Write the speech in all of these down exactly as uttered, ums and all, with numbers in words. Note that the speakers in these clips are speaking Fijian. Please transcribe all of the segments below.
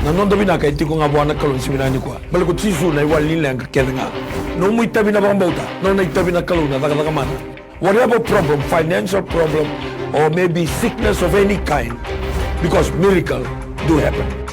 Na noda vinaka e tiko ga vua na Kalou ni siga vinaka nikua. Baleta ko Jisu na iwali ni leqa kece ga. Nomu itavi na vakabauta, nona itavi na Kalou na cakacaka mana. Whatever problem, financial problem, or maybe sickness of any kind, because miracle do happen.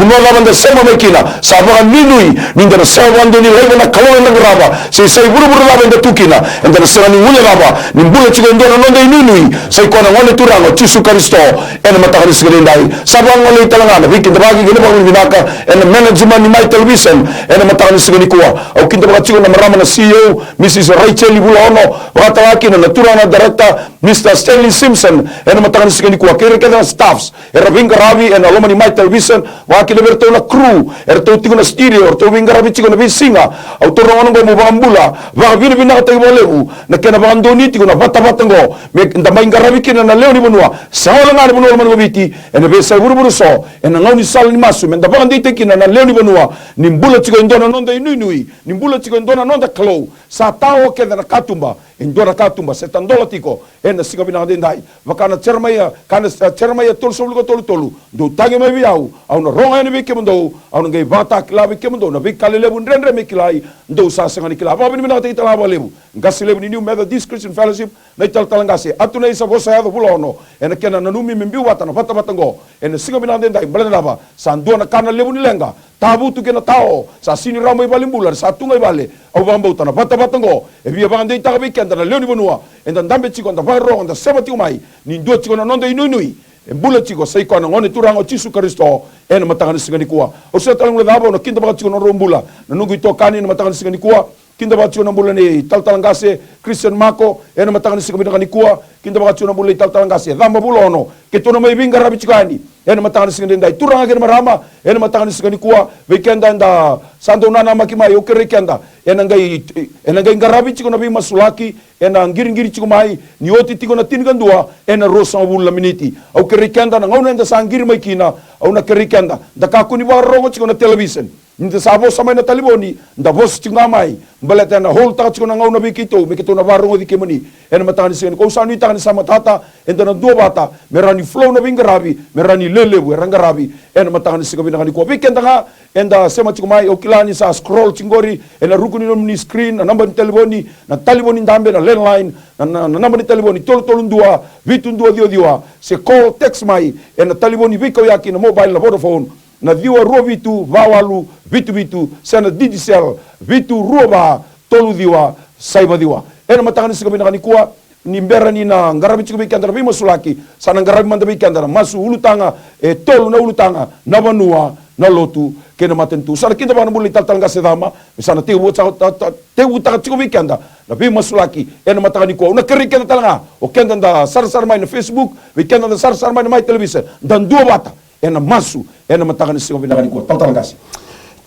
Vanua cava eda sema mai kina, sa vakanuinui ni da na sega vakadua ni laiva na Kalou eda qarava, se sa ivurevure cava eda tu kina, eda na sega ni guilecava ni bula tiko e dua na noda inuinui, sa i koya na Gone Turaga o Jisu Karisito. Ena mataka ni siga edaidai, sa vakagolei tale ga na veikidavaki kei na vakavinavinaka ena management ni Mai Television ena mataka ni siga nikua. Au kidavaka tiko na marama na C E O, Mrs Rachel Vulaono, vakatalega kina na turaga na director, Mr Stanley Simpson, ena mataka ni siga nikua, kei ira kece na staffs era veiqaravi ena loma ni Mai Television, vaka kina vei iratou na crew eratou tiko na studio, eratou veiqaravi tiko na veisiga. Au taura na gauna oqo meu vakabula, vakavinavinakataki vakalevu na kena vakadonui tiko na vatavata oqo, me da mai qaravi kina na lewe ni vanua, sega wale ga ni vanua lomani ko Viti, ena veiyasai vuravura eso, ena gaunisala ni masu, me da vakadeitaki kina na lewe ni vanua ni bula tiko e dua na noda inuinui, ni bula tiko e dua na noda Kalou. Sa tao kece na katuba, e dua na katuba se tadola tiko ena siga vinaka edaidai. Vaka na Jeremaia, ka na, e, Jeremaia tolusagavulu ka tolu tolu: Dou tagi mai vei au, au na rogo yani vei kemudou, au na qai vakatakila vei kemudou na veika lelevu dredre me kilai, dou sa sega ni kila. Vakavinavinakataki tale ga vakalevu qase levu ni New Methodist Christian Fellowship, na italatala qase Atunei Savosayaco Vulaono, ena kena nanumi me biu vata na vatavata oqo ena siga vinaka edaidai. Baleta na cava? Sa dua na ka na levu ni leqa, tavutu kei na tao, sa sega ni rawa mai valenibula, era sa tu ga i vale. Au vakabauta na vatavata oqo e via vakadeitaka vei keda na lewe ni vanua, eda dabe tiko, eda vakarorogo, eda sema tiko mai, ni dua tiko na noda inuinui e bula tiko, sa i koya na Gone Turaga o Jisu Karisito. Ena mataka ni siga nikua, au sega tale ni guilecava, au na kidavaka tiko na nodrau bula na noqu itokani ena mataka ni siga nikua. Kidavaka tiko na bula nei talatala qase Christian Mako ena mataka ni siga vinaka nikua. Kidavaka tiko na bula nei talatala qase Cama Vulaono, keitou na mai veiqaravi tiko yani ena mataka ni siga edaidai. Turaga kei na marama, ena mataka ni siga nikua, vei keda eda sa dau nanamaki mai, au kerei keda, ena qai, ena qai qaravi tiko na veimasulaki ena qiriqiri tiko mai, ni oti tiko na tinikadua ena ruasagavulu na miniti. Au kerei keda, na gauna eda sa qiri mai kina, au na kerei keda da kakua ni vakarorogo tiko na television. Ni da sa vosa mai na talevoni, da vosa tiko ga mai, baleta ena hold-taka tiko na gauna vei keitou me keitou na vakarogoci kemuni. Ena mataka ni siga nikua, au sa nuitaka ni sa matata, eda na duavata, me rawa ni flow na veiqaravi, me rawa ni lelevu era qaravi ena mataka ni siga vinaka nikua. Vei keda ga eda sema tiko mai, au kila ni sa scroll tiko qori ena ruku ni nomuni screen na naba ni talevoni, na talevoni dabe, na landline, na, na, na naba ni talevoni tolu tolu dua vitu dua ciwa ciwa, se call, text mai ena talevoni veikauyaki, na mobile, na Vodafone, na ciwa rua vitu va walu vitu vitu, se na Digicel vitu rua va tolu ciwa saiva ciwa. Ena mataka ni siga vinaka nikua, ni bera ni na qaravi tiko vei keda na veimasulaki, sa na qaravi mada vei keda na masu ulutaga, e tolu na ulutaga: na vanua, na lotu, kei na matanitu. Sa na kidavaka na bula nei talatala qase Cama, me sa na tekivu, sa, ta, ta, tekivutaka tiko vei keda na veimasulaki ena mataka nikua. Au na kerei keda tale ga, o keda da sarasara mai na Facebook, vei keda da sarasara mai na Mai Television, da duavata ena masu ena mataka ni siga vinaka nikua. Talatala qase.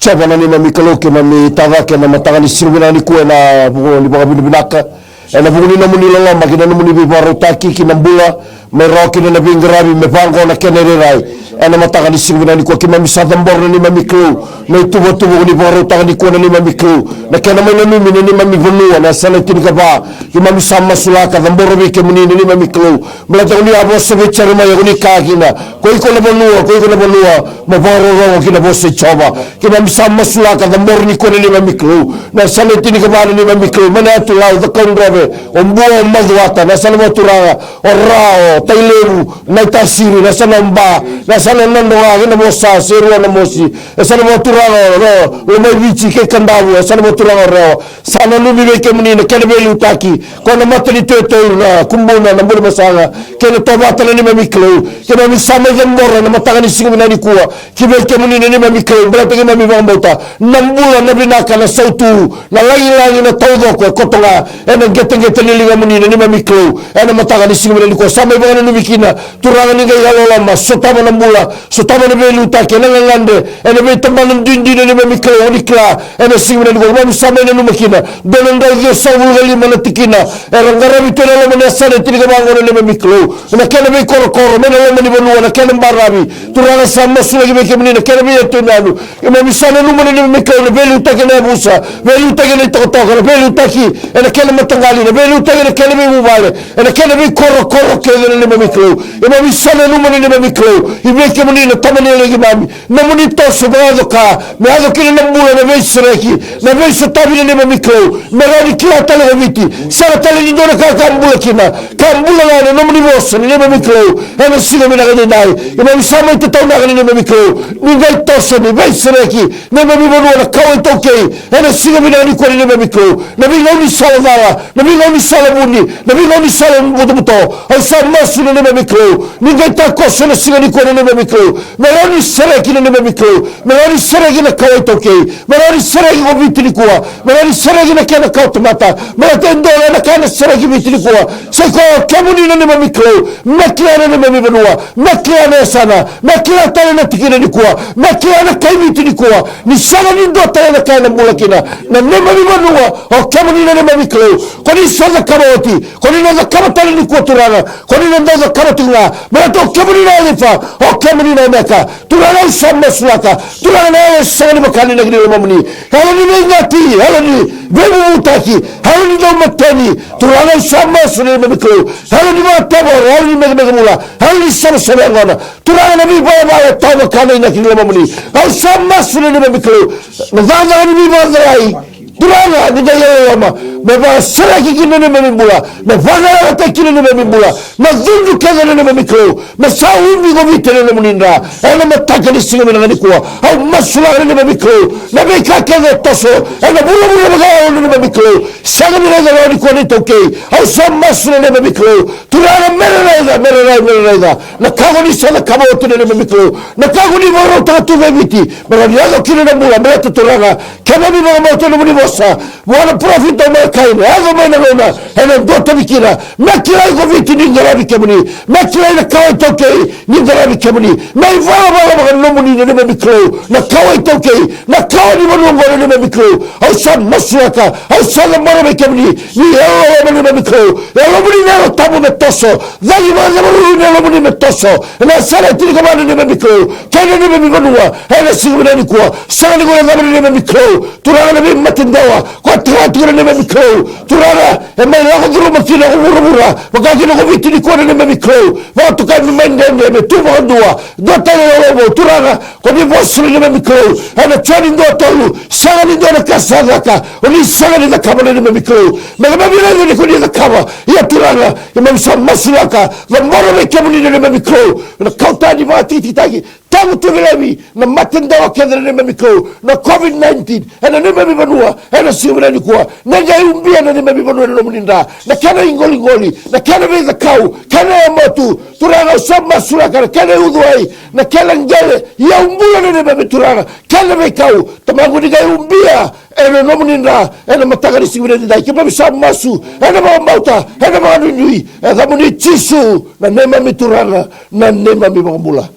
Jiova na neimami Kalou, keimami tacake ena mataka ni siga vinaka nikua ena vuku ni vakavinavinaka, ena vuku ni nomuni loloma kei na nomuni veivakarautaki ki na bula, me rawa kina na veiqaravi me vaqo na kena irairai. Ena mataka ni siga vinaka nikua, keimami sa cabora na neimami Kalou na ituvatuva ko ni vakarautaka nikua na neimami Kalou, na kena mai nanumi na neimami vanua, na yasana e tinikava. Keimami sa masulaka, cabora vei kemuni na neimami Kalou, baleta ko ni a vosa vei Jeremaia, ko ni kaya kina: Ko iko na vanua, ko iko na vanua, mo vakarorogo ki na vosa i Jiova. Keimami sa masulaka, cabora nikua na neimami Kalou na yasana e tinikava na neimami Kalou, mai na yatu Lau, Cakaudrove, o Bua, o Macuata, na yasana vakaturaga o Ra, o Tailevu, Naitasiri, na yasana o Ba, na yasana o Nadroga kei Navosa, Serua, Namosi, yasana vakaturaga o Ro, Lomaiviti kei Kadavu, yasana vakaturaga o Rewa. Sa nanumi vei kemuni na kena veiliutaki, ko na matanitu e tolu, na Kubuna, na Burebasaga kei na Tovata na neimami Kalou. Keimami sa mai cabora na mataka ni siga vinaka nikua ki vei kemuni na neimami Kalou, baleta keimami vakabauta na bula, na vinaka, na sautu, na lagilagi, na taucoko e koto ga ena qeteqete ni ligamuni na neimami Kalou. Ena mataka ni siga vinaka nikua, sa mai vakananumi kina, Turaga ni qai yalololoma, sotava na bula, sotava na veiliutaki ena gagadre, ena veitabana duidui na neimami Kalou, o ni kila. Ena siga vinaka nikua keimami sa mai nanuma kina dua na drau ciwasagavulu ka lima na tikina era qaravi tu ena loma ni yasana e tinikava oqo na neimami Kalou, na kena veikorokoro mai na loma ni vanua, na kena baravi. Turaga, sa masulaki vei kemuni na kena veiyatu yanu. Keimami sa nanuma na neimami Kalou na veiliutaki ena yavusa, veiliutaki ena itokatoka, na veiliutaki ena kena mataqali, na veiliutaki ena kena veivuvale, ena kena veikorokoro kece na neimami Kalou. Keimami sa nanuma na neimami Kalou, i vei kemuni na Tama ni yalo i keimami. Nomuni toso me yaco ka, me yaco kina na bula, na veisereki, na veisotavi na neimami Kalou. Me rawa ni kila tale ko Viti, sega tale ni dua na ka ka bula kina. Ka bula ga na nomuni vosa na neimami Kalou. Ena siga vinaka edaidai, keimami sa mai tataunaka na neimami Kalou. Ni qai toso, ni veisereki neimami vanua na kawa iTaukei. Ena siga vinaka nikua na neimami Kalou, na veigaunisala cala, na veigaunisala vuni, na veigaunisala butobuto, au sa masu na neimami Kalou. Ni qai takoso ena siga nikua na neimami Kalou. Me rawa ni sereki na neimami Kalou. Me rawa ni sereki na kawa iTaukei. Me rawa ni sereki ko Viti nikua. Me rawa ni sereki na kena kawa tamata. Me rawa ni dua na ka ena sereki Viti nikua. Sa i koya o kemuni na neimami Kalou. Me kila na neimami vanua. Me kila na yasana. Me kila tale na tikina nikua. Me kila na kai Viti nikua. Ni sega ni dua tale na ka ena bula kina na neimami vanua. O kemuni na neimami Kalou. Ko ni sa cakava oti, ko ni na cakava tale nikua Turaga. Ko ni na dau cakava tiko ga. Baleta o kemuni na Alifa, o kemuni na Omeka. Turaga, au sa masulaka, Turaga, na yalo e sega ni vaka na inaki ni lomamuni. Yalo ni veiqati, yalo ni veivuvutaki, yalo ni dau mateni. Turaga, au sa masu na neimami Kalou. Yalo ni vakatevoro, yalo ni mecamecamula, yalo ni savasava yaqona. Turaga, na veivalavala e tawa vaka na inaki ni lomamuni. Au sa masu na neimami Kalou. Na cakacaka ni veivakacalai, Turaga, ni qai loloma me vakasereki kina na neimami bula, me vakayakataki kina na neimami bula. Na cudru kece na neimami Kalou, me sa ubi ko Viti ena nomuni dra. Ena mataka ni siga vinaka nikua, au masulaka na neimami Kalou, na veika kece e toso ena vuravura vakayalo na neimami Kalou. Sega ni raica rawa nikua na iTaukei. Au sa masu na neimami Kalou. Turaga, me ra raica, me ra raica, me ra raica na ka ko ni sa cakava oti na neimami Kalou. Na ka ko ni vakarautaka tu vei Viti me rawa ni yaco kina na bula. Baleta Turaga, keimami vakabauta na nomuni vosa vua na parofita o Malakai, na yaco mai na gauna ena duatani kina. Me kilai ko Viti ni qaravi kemuni. Me kilai na kawa iTaukei ni qaravi kemuni. Me ivalavala vakanomuni na neimami Kalou na kawa iTaukei, na kawa ni vanua oqo na neimami Kalou. Au sa masulaka, au sa cabora vei kemuni, ni yalo loloma na neimami Kalou. Yalomuni na Yalo Tabu me toso, cagi vakacavaruru na yalomuni me toso ena yasana e tinikava na neimami Kalou kei na neimami vanua. Ena siga vinaka nikua, sega ni guilecava na neimami Kalou. Turaga, na veimate dewa ko tara tiko na neimami Kalou. Turaga, e mai lako curuma kina ko vuravura vaka kina ko Viti nikua na neimami Kalou. Vakatokai me mai dredre, me tu vakadua, dua tale na loloma. Turaga, ko ni vosa na neimami Kalou ena Joni dua tolu, sega ni dua na ka sa caka o ni sega ni cakava na neimami Kalou. Me keimami raica ni ko ni cakava. Ia Turaga, keimami sa masulaka, cabora vei kemuni na neimami Kalou na kautani vakatikitikitaki. Tabu tu vei Levi na mate dewa kece na neimami Kalou, na COVID nineteen ena neimami vanua. Ena siga vinaka nikua, na qai ubia na neimami vanua ena nomuni dra, na kena iqoliqoli, na kena veicakau, kena yamatu. Turaga, au sa masulaka na kena iucuwai, na kena qele, iyau bula na neimami Turaga, kena veikau. Tamaqu, ni qai ubia ena nomuni dra ena mataka ni siga vinaka edaidai. Keimami sa masu ena vakabauta, ena vakanuinui, e yacamuni Jisu, na neimami Turaga, na neimami Vakabula.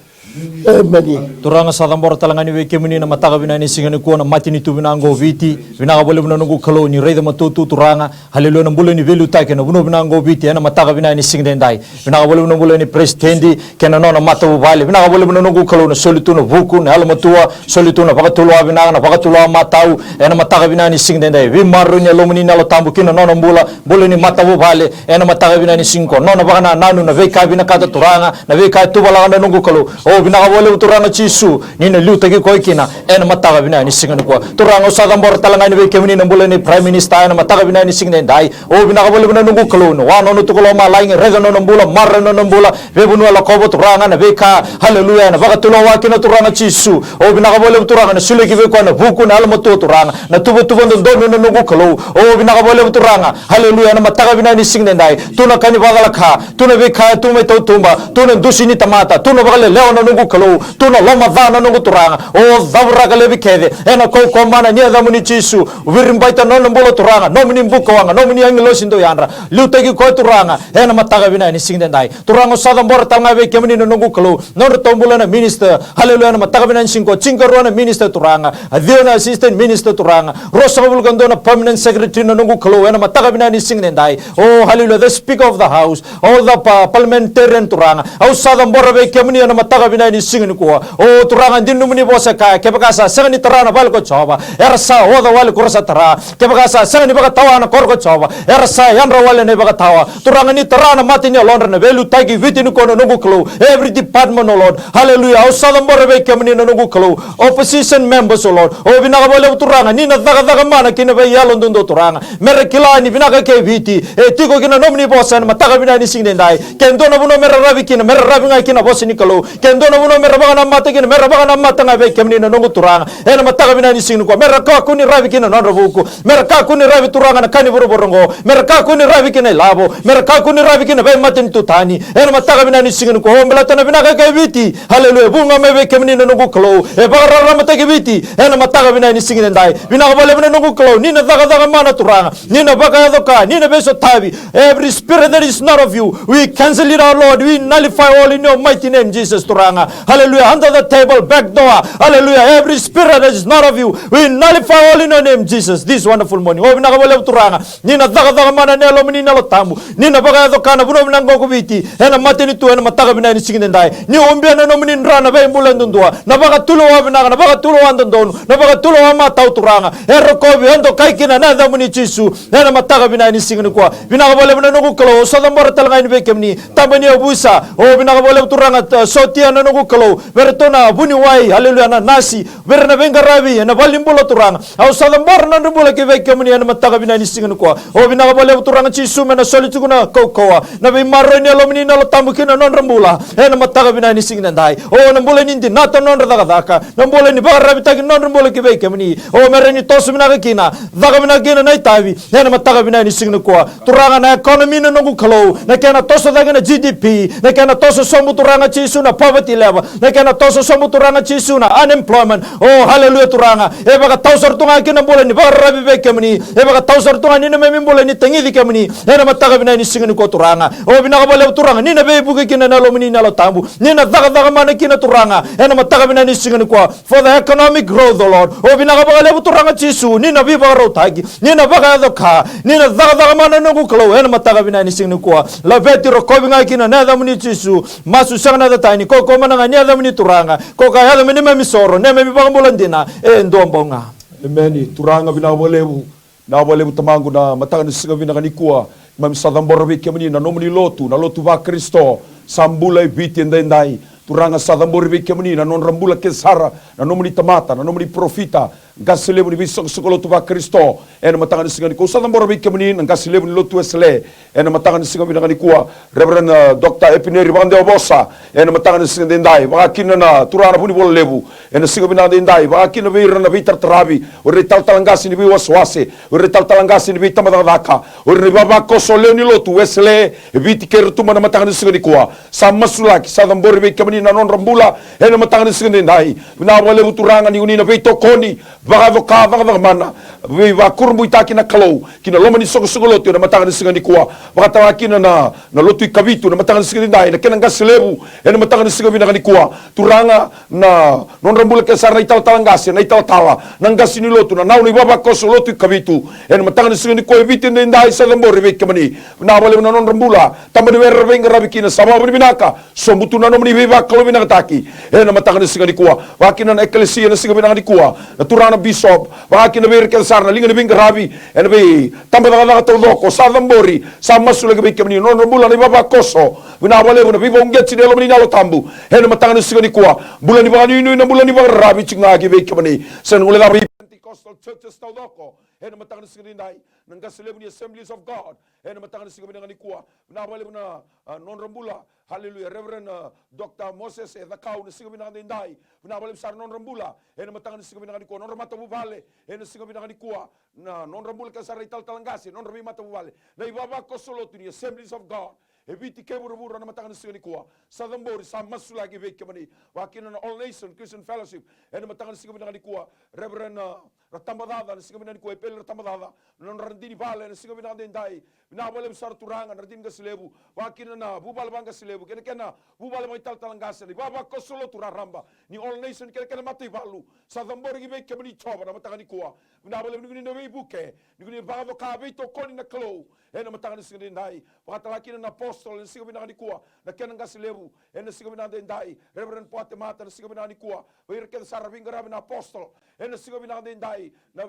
Emeni. Turaga, sa cabora tale ga yani vei kemuni na mataka vinaka ni siga nikua na matanitu vinaka oqo o Viti. Vinaka vakalevu na noqu Kalou ni raica matua tu Turaga. Haleluya, na bula ni veiliutaki ena vanua vinaka oqo o Viti ena mataka vinaka ni siga edaidai. Vinaka vakalevu na bula ni peresitedi kei na nona matavuvale. Vinaka vakalevu na noqu Kalou na soli tu na vuku, na yalomatua, soli tu na vakatulewa vinaka, na vakatulewa matau ena mataka vinaka ni siga edaidai. Veimaroroi ni yalomuni na Yalo Tabu ki na nona bula, bula ni matavuvale ena mataka vinaka ni siga nikua. Nona vakanananu, na veika e vinakata Turaga, na veika e tuvalaka na noqu Kalou. O, vinaka vakalevu Turaga Jisu, ni na liutaki koya kina ena mataka vinaka ni siga nikua. Turaga, au sa cabora tale ga yani vei kemuni na bula ni Prime Minister ena mataka vinaka ni siga edaidai. O, vinaka vakalevu na noqu Kalou, na wa nona tuku lomalagi, raica nona bula, maroroi nona bula, veivanua e lakova Turaga, na veika, haleluya, ena vakatulewa kina Turaga Jisu. O, vinaka vakalevu Turaga, na solia ki vei koya na vuku, na yalomatua Turaga, na tuvatuva dodonu na noqu Kalou. O, vinaka vakalevu Turaga, haleluya, ena mataka vinaka ni siga edaidai. Tu na ka ni vakacalaka, tu na veika e tu mai tautuba, tu na dusi ni tamata, tu na vakalelewa na noqu Kalou, tu na lomaca na noqu Turaga. O, cavoraka laivi kece ena kaukauwa mana ni yacamuni Jisu. Viribaita nona bula Turaga, nomuni bukawaqa, nomuni agilosi dau yadra. Liutaki koya Turaga ena mataka vinaka ni siga edaidai. Turaga, au sa cabora tale ga vei kemuni na noqu Kalou, nodratou bula na minister, haleluya, ena mataka vinaka ni siga nikua, tinikarua na minister Turaga, a ciwa na assistant minister Turaga, ruasagavulu ka dua na permanent secretary na noqu Kalou ena mataka vinaka ni siga edaidai. O, haleluya, the speaker of the house, all the pa-, parliamentarian Turaga, au sa cabora vei kemuni ena mataka vinaka Ena siga nikua, o Turaga, dina nomuni vosa e kaya, kevaka sa sega ni tara na vale ko Jiova, era sa oca wale ko ra sa tara. Kevaka sa sega ni vakatawa na koro ko Jiova, era sa yadra wale na ivakatawa. Turaga, ni tara na mata ni yalodra na veiliutaki e Viti nikua, na noqu Kalou. Every department, O Lord. Hallelujah. Au sa cabora vei kemuni, na noqu Kalou. Opposition members, O Lord. O vinaka vakalevu Turaga, ni na cakacaka mana ki na veiyalo duadua Turaga. Me ra kila ni vinaka kei Viti e tiko kina na nomuni vosa ena mataka vinaka ni siga edaidai. Ke dua na vanua me ra ravi kina, me ra ravi ga kina na vosa ni Kalou. Ke dua na vanua me ra vakanamata kina, me ra vakanamata ga vei kemuni, na noqu Turaga. Ena mataka vinaka ni siga nikua, me ra kakua ni ravi kina na nodra vuku. Me ra kakua ni ravi Turaga na ka ni vuravura oqo. Me ra kakua ni ravi kina na ilavo. Me ra kakua ni ravi kina na veimatanitu tani. Ena mataka vinaka ni siga nikua, o baleta na vinaka kei Viti. Hallelujah. Vuqa mai vei kemuni, na noqu Kalou. E vakararamataki Viti ena mataka vinaka ni siga edaidai. Vinaka vakalevu, na noqu Kalou, ni na cakacaka mana Turaga. Ni na vakayaco ka, ni na veisotavi. Every spirit that is not of you, we cancel it out, Lord. We nullify all in your mighty name, Jesus, Turaga. Hallelujah. Under the table, back door. Hallelujah. Every spirit that is not of you, we nullify all in your name, Jesus. This wonderful morning, o vinaka vakalevu Turaga, ni na cakacaka mana na Yalomuni na Yalo Tabu. Ni na vakayaco ka na vanua vinaka oqo ko Viti, ena matanitu, ena mataka vinaka ni siga edaidai. Ni ubia na nomuni dra na veibula duadua, na vakatulewa vinaka, na vakatulewa dodonu, na vakatulewa matau Turaga. E rokovi, e dokai kina na yacamuni Jisu, ena mataka vinaka ni siga nikua. Vinaka vakalevu, na noqu Kalou, au sa cabora tale ga yani vei kemuni, taba ni yavusa. O vinaka vakalevu Turaga, e, sotia, na noqu Kalou, vei iratou na vuniwai, hallelujah, na nasi, vei ira na veiqaravi ena valenibula Turaga. Au sa cabora na nodra bula ki vei kemuni ena mataka vinaka ni siga nikua. O vinaka vakalevu Turaga Jisu, me na soli tiko na kaukauwa, na veimaroroi ni Yalomuni na Yalo Tabu ki na nodra bula ena mataka vinaka ni siga edaidai. O na bula ni dinata na nodra cakacaka, na bula ni vakararavitaki na nodra bula ki vei kemuni. O me rawa ni toso vinaka kina, caka vinaka kina na itavi ena mataka vinaka ni siga nikua. Turaga, na economy, na noqu Kalou, na kena toso cake na G D P, na kena toso sobu Turaga Jisu na poverty level, na kena toso sobu Turaga Jisu na unemployment. O, hallelujah Turaga. E vakatau sara tu ga kina na bula ni vakararavi vei kemuni. E vakatau sara tu ga ni na neimami bula ni tagici kemuni ena mataka vinaka ni siga nikua Turaga. O vinaka vakalevu Turaga, ni na veivuke kina na Yalomuni na Yalo Tabu, ni na cakacaka mana kina Turaga ena mataka vinaka ni siga nikua. For the economic growth, O Lord. O vinaka vakalevu Turaga Jisu, ni na veivakarautaki, ni na vakayaco ka, ni na cakacaka mana na noqu Kalou ena mataka vinaka ni siga nikua. Laveti, rokovi ga kina na yacamuni Jisu. Masu sega na yaca tani, kaukauwa mana ga ni yacamuni Turaga. Ko ka yaco me neimami isoro, neimami ivakabula dina e dua bau ga. Emeni. Turaga, vinaka vakalevu. Vinaka vakalevu Tamaqu, na mataka ni siga vinaka nikua, keimami sa cabora vei kemuni na nomuni lotu, na lotu vaKarisito sa bula e Viti edaidai. Turaga, sa cabori vei kemuni na nodra bula kece sara na nomuni tamata, na nomuni parofita, qase levu ni veisoqosoqo lotu vaKarisito. Ena mataka ni siga nikua, au sa cabora vei kemuni na qase levu ni lotu Wesele. Ena mataka ni siga vinaka nikua, Reverend, e, Doctor Epineri Vakadewavosa. Ena mataka ni siga edaidai, vakakina na turaga na vunivola levu. Ena siga vinaka edaidai, vakakina vei ira na veitarataravi, o ira na italatala qase ni veiwasewase, o ira na italatala qase ni veitabacakacaka, o ira na ivavakoso, lewe ni lotu Wesele e Viti kei Rotuma na mataka ni siga nikua. Sa masulaki, sa cabori vei kemuni na nodra bula ena mataka ni siga edaidai. Vinaka vakalevu Turaga ni ko ni na veitokoni, vakayaco ka, cakacaka mana, veivakurabuitaki na Kalou ki na loma ni soqosoqo lotu ena mataka ni siga nikua. Vakatalega kina na, na lotu i Kavitu na mataka ni siga edaidai, na kena qase levu ena mataka ni siga vinaka nikua. Turaga, na nodra bula kece sara na italatala qase, na italatala, na qase ni lotu, na nau, na ivavakoso lotu i Kavitu, ena mataka ni siga nikua e Viti edaidai, sa cabori vei kemuni. Vinaka vakalevu na nodra bula, tabana vei ira era veiqaravi kina, sa vakavinavinaka. Sobu tu na nomuni veivakalougatataki ena mataka ni siga nikua. Vakakina na ekalesia ena siga vinaka nikua, na turaga na bishop, vakakina vei ira kece sara na liga ni veiqaravi ena veitabacakacaka taucoko, sa cabori, sa masulaki vei kemuni na nodra bula na ivavakoso. Vinaka vakalevu na veivakauqeti ni Yalomuni na Yalo Tabu ena mataka ni siga nikua. Bula ni vakanuinui, na bula ni vakararavi tiko ga ki vei kemuni. Sa na guilecava vei Pentecostal churches taucoko ena mataka ni siga edaidai, na qase levu ni Assemblies of God ena mataka ni siga vinaka nikua. Vinaka vakalevu na, a, nodra bula. Hallelujah. Reverend, a, Doctor Moses e Cakau, na siga vinaka edaidai. Vinaka vakalevu sara na nodra bula ena mataka ni siga vinaka nikua. Nodra matavuvale ena siga vinaka nikua. Na nodra bula kece sara na italatala qase, nodra veimatavuvale, na ivavakoso lotu ni Assemblies of God e Viti kei vuravura na mataka ni siga nikua. Sa cabori, sa masulaki vei kemuni. Vakakina na All Nation Christian Fellowship ena mataka ni siga vinaka nikua. Reverend, a, Ratabacaca, na siga vinaka nikua, Epeli Ratabacaca, na nodra radini vale na siga vinaka edaidai. Vinaka vakalevu sara turaga na radini qase levu, vakakina na vuvale vaqase levu kei na kena vuvale vakaitalatala qase, na ivavakoso lotu raraba ni All Nation kei na kena mataivalu. Sa cabori ki vei kemuni Jiova na mataka nikua. Vinaka vakalevu ni ko ni na veivuke, ni ko ni vakayaco ka, veitokoni na Kalou ena mataka ni siga edaidai. Vakatalega kina na Apostle apostle ena siga vinaka nikua, na kena qase levu ena siga vinaka edaidai, Reverend Poate Mata ena siga vinaka nikua, vei ira kece sara veiqaravi na apostle ena siga vinaka edaidai, na,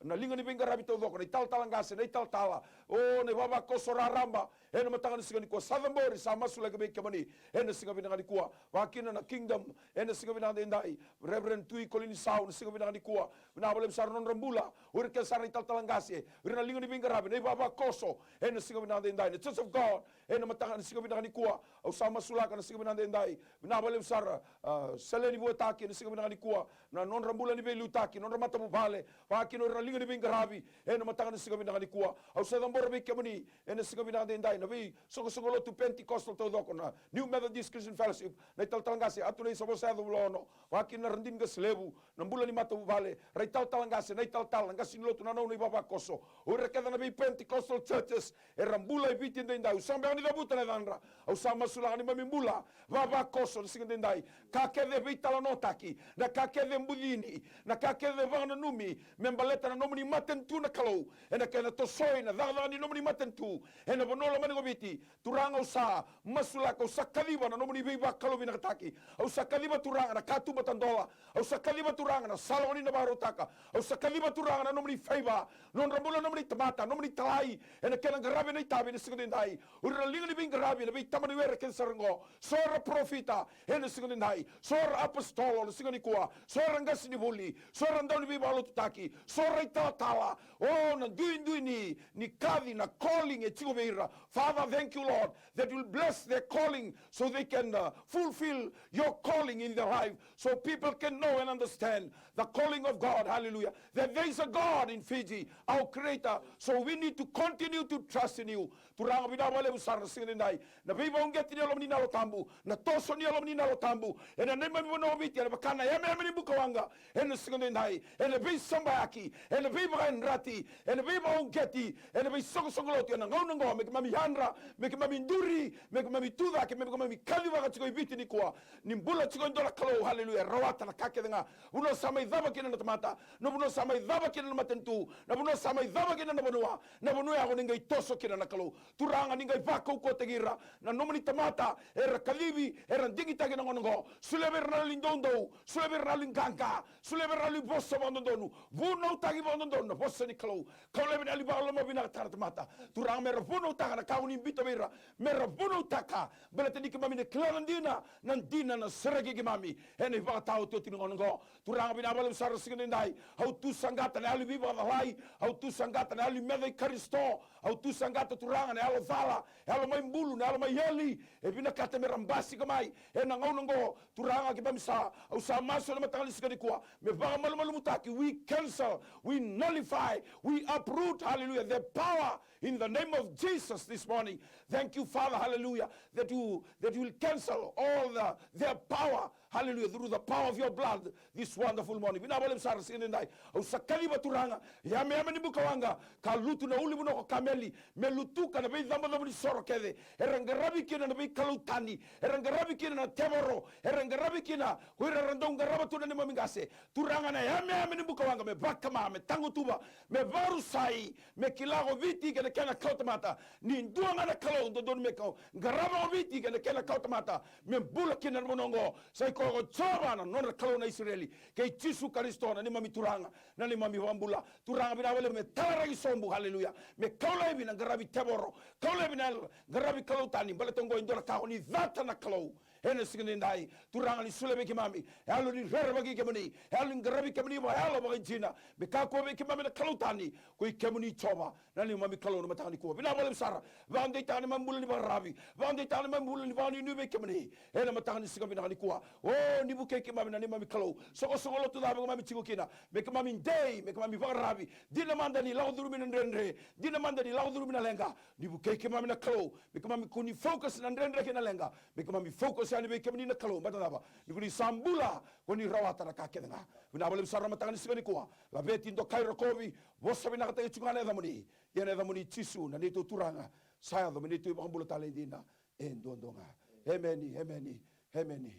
na liga ni veiqaravi taucoko, na italatala qase, na italatala, o na ivavakoso raraba, ena mataka ni siga nikua, sa cabori, sa masulaki vei kemuni ena siga vinaka nikua, vakakina na Kingdom ena siga vinaka edaidai, Reverend Tui Kolinisau ena siga vinaka nikua, vinaka vakalevu sara na nodra bula o ira kece sara na italatala qase, o ira na liga ni veiqaravi, na ivavakoso ena siga vinaka edaidai, na Church of God ena mataka ni siga vinaka nikua. Au sa masulaka na siga vinaka edaidai, vinaka vakalevu sara, ah, Seleni Vuataki ena siga vinaka nikua, na nodra bula ni veiliutaki, nodra matavuvale, vakakina o ira na liga ni veiqaravi ena mataka ni siga vinaka nikua. Au sa cabora vei kemuni ena siga vinaka edaidai na veisoqosoqo lotu Pentecostal taucoko, na New Methodist Christian Fellowship, na italatala qase Atunei, sa vosa yaco vula ono, vakakina na Radini Qase Levu, na bula ni matavuvale, ra italatala qase, na italatala, na qase ni lotu, na nona ivavakoso, o ira kece na vei Pentecostal churches era bula e Viti edaidai. Au sa beka ni cavuta na yacadra, au sa masulaka na neimami bula vavakoso na siga edaidai. Ka kece e veitalanoataki, na ka kece e bucini, na ka kece e vakananumi me baleta na nomuni matanitu na Kalou, ena kena tosoi na cakacaka ni nomuni matanitu ena vanua lomani ko Viti. Turaga, au sa masulaka, au sa kaciva na nomuni veivakalouvinakataki. Au sa kaciva, Turaga, na katuba tadola. Au sa kaciva, Turaga, na sala oni na vakarautaka. Au sa kaciva, Turaga, na nomuni favour, nodra bula na nomuni tamata, nomuni talai, ena kena qaravi na itavi ena siga edaidai. O ira na liga ni veiqaravi, na veitabana ni were kece sara oqo, so era parofita ena siga edaidai, so era apositolo na siga nikua, so era qasenivuli, so era dau ni veivakalotutaki, so era italatala. O na duidui ni, ni kaci, na calling e tiko vei ira. Father, thank you, Lord, that you'll bless their calling so they can, uh, fulfill your calling in their life, so people can know and understand the calling of God. Hallelujah. That there is a God in Fiji, our Creator. So we need to continue to trust in you. Turaga, vinaka vakalevu sara na siga edaidai na veivauqeti ni Yalomuni na Yalo Tabu, na toso ni Yalomuni na Yalo Tabu ena neimami vanua o Viti, ena vaka na yameyame ni bukawaqa ena siga edaidai, ena veisabayaki, ena veivakayadrati, ena veivauqeti, ena veisoqosoqo lotu ena gauna oqo, me keimami yadra, me keimami duri, me keimami tucake, me keimami kacivaka tiko i Viti nikua. Ni bula tiko e dua na Kalou, haleluya, e rawata na ka kece ga. Vanua sa mai cava kina na tamata, na vanua sa mai cava kina na matanitu, na vanua sa mai cava kina na vanua, na vanua ya ko ni qai toso kina na Kalou. Turaga, ni qai vakaukauwataki ira na nomuni tamata era kacivi, era digitaki na gauna oqo. Solia vei ira na yalo ni doudou, solia vei ira na yalo ni qaqa, solia vei ira na yalo ni vosa vakadodonu, vunautaki vakadodonu na vosa ni Kalou. Kau laivi na yalo ni vakalomavinakataka na tamata, Turaga, me ra vunautaka na ka ko ni biuta vei ira me ra vunautaka, baleta ni keimami na kila na dina, na dina na sereki keimami ena ivakataotioti ni gauna oqo. Turaga, vinaka vakalevu sara na siga edaidai. Au tu saqata na yalo ni veivakacalai, au tu saqata na yalo ni meca i Karisito, au tu saqata, Turaga, na yalo cala, yalo mai bulu, na yalo mai eli, e vinakata me ra basika mai ena gauna oqo. Turaga, keimami sa, au sa masu ena mataka ni siga nikua me vakamalumalumutaki. We cancel, we nullify, we uproot, hallelujah, the power in the name of Jesus this morning. Thank you, Father, hallelujah, that you, that you will cancel all the, their power, hallelujah, through the power of your blood this wonderful morning. Vinaka vakalevu sara na siga edaidai. Au sa kaciva, Turaga, yameyame ni bukawaqa ka lutu na ulunivanua ko Kameli, me lutuka na veicabocabo ni soro kece era qaravi kina na veikalou tani, era qaravi kina na tevoro, era qaravi kina ko ira era dau qarava tu na neimami qase. Turaga, na yameyame ni bukawaqa me vakama, me tagutuva, me vakarusai, me kila ko Viti kei na kena kawatamata ni dua ga na Kalou dodonu me kau qarava ko Viti kei na kena kawatamata, me bula kina na vanua oqo. Sa i koya ko Jiova na nodra Kalou na Isireli, kei Jisu Karisito na neimami Turaga, na neimami iVakabula. Turaga, vinaka vakalevu me talaraki sobu, haleluya, me kau laivi na qaravi tevoro, kau laivi na qaravi kalou tani, baleta oqo e dua na ka ko ni cata na Kalou. Ena siga edaidai, Turaga, ni solia vei keimami yalo ni rerevaki kemuni, yalo ni qaravi kemuni vakayalo vakaidina, me kakua vei keimami na kalou tani, ko i kemuni Jiova na neimami Kalou na mataka nikua. Vinaka vakalevu sara. Vakadeitaka na neimami bula ni vakararavi, vakadeitaka na neimami bula ni vakanuinui vei kemuni ena mataka ni siga vinaka nikua. O, ni vukei keimami na neimami Kalou. Soqosoqo lotu cava keimami tiko kina, me keimami dei, me keimami vakararavi. Dina mada ni lako curumi na dredre, dina mada ni lako curumi na leqa. Ni vukei keimami na Kalou, me keimami kua ni focus na dredre kei na leqa, me keimami focus yani vei kemuni na Kalou. Baleta na cava? Ni ko ni sa bula, ko ni rawata na ka kece ga. Vinaka vakalevu sara na mataka ni siga nikua. Laveti, dokai, rokovi, vosa vinakataki tiko ga na yacamuni. Ia na yacamuni Jisu na neitou Turaga, sa yaco me neitou iVakabula tale dina e duadua ga. Emeni, emeni, emeni.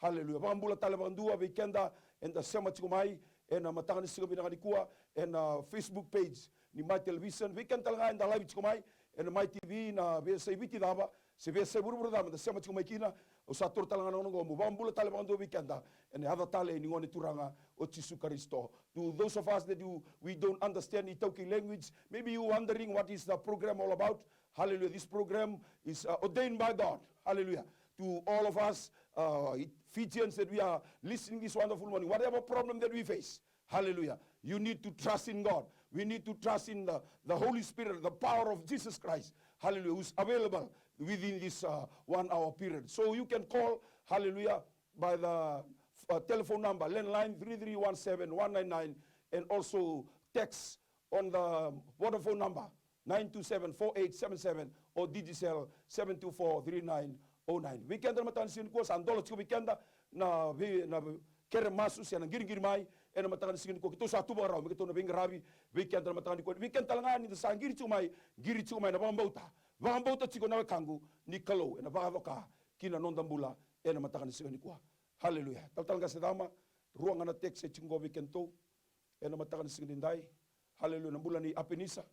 Haleluya. Vakabula tale vakadua vei keda eda sema tiko mai ena mataka ni siga vinaka nikua ena Facebook page ni Mai Television, vei keda tale ga eda live tiko mai ena Mai T V na veiyasai Viti cava, Se via se vuravura cava da sema tiko mai kina, au sa toro tale ga na gauna oqo meu vakabula tale vakadua vei keda ena yaca tale ni Gone Turaga o Jisu Karisito. To those of us that you, we don't understand iTaukei language, maybe you wondering what is the program all about. Hallelujah. This program is uh, ordained by God. Hallelujah. To all of us uh, Fijians that we are listening this wonderful morning, whatever problem that we face, hallelujah, you need to trust in God. We need to trust in the, the Holy Spirit, the power of Jesus Christ. Hallelujah. Who's available within this uh, one hour period. So you can call, hallelujah, by the uh, telephone number, landline three three one seven one nine nine, and also text on the Vodafone number, nine two seven four eight seven seven, or Digicel seven two four three nine oh nine. Vei keda na mataka ni siga nikua, sa dola tiko vei keda na, vei, na kere masu se na qiriqiri mai ena mataka ni siga nikua. Keitou sa tu vakarau me keitou na veiqaravi vei keda na mataka nikua. Vei keda tale ga ni da sa qiri tiko mai, qiri tiko mai na vakabauta. Vakabauta tiko na wekaqu ni Kalou ena vakacoka ki na noda bula ena mataka ni siga nikua. Haleluya. Talatala Qase Cama, rua ga na text e tiko qo vei kedatou ena mataka ni siga nidai. Haleluya. Na bula nei Apenisa,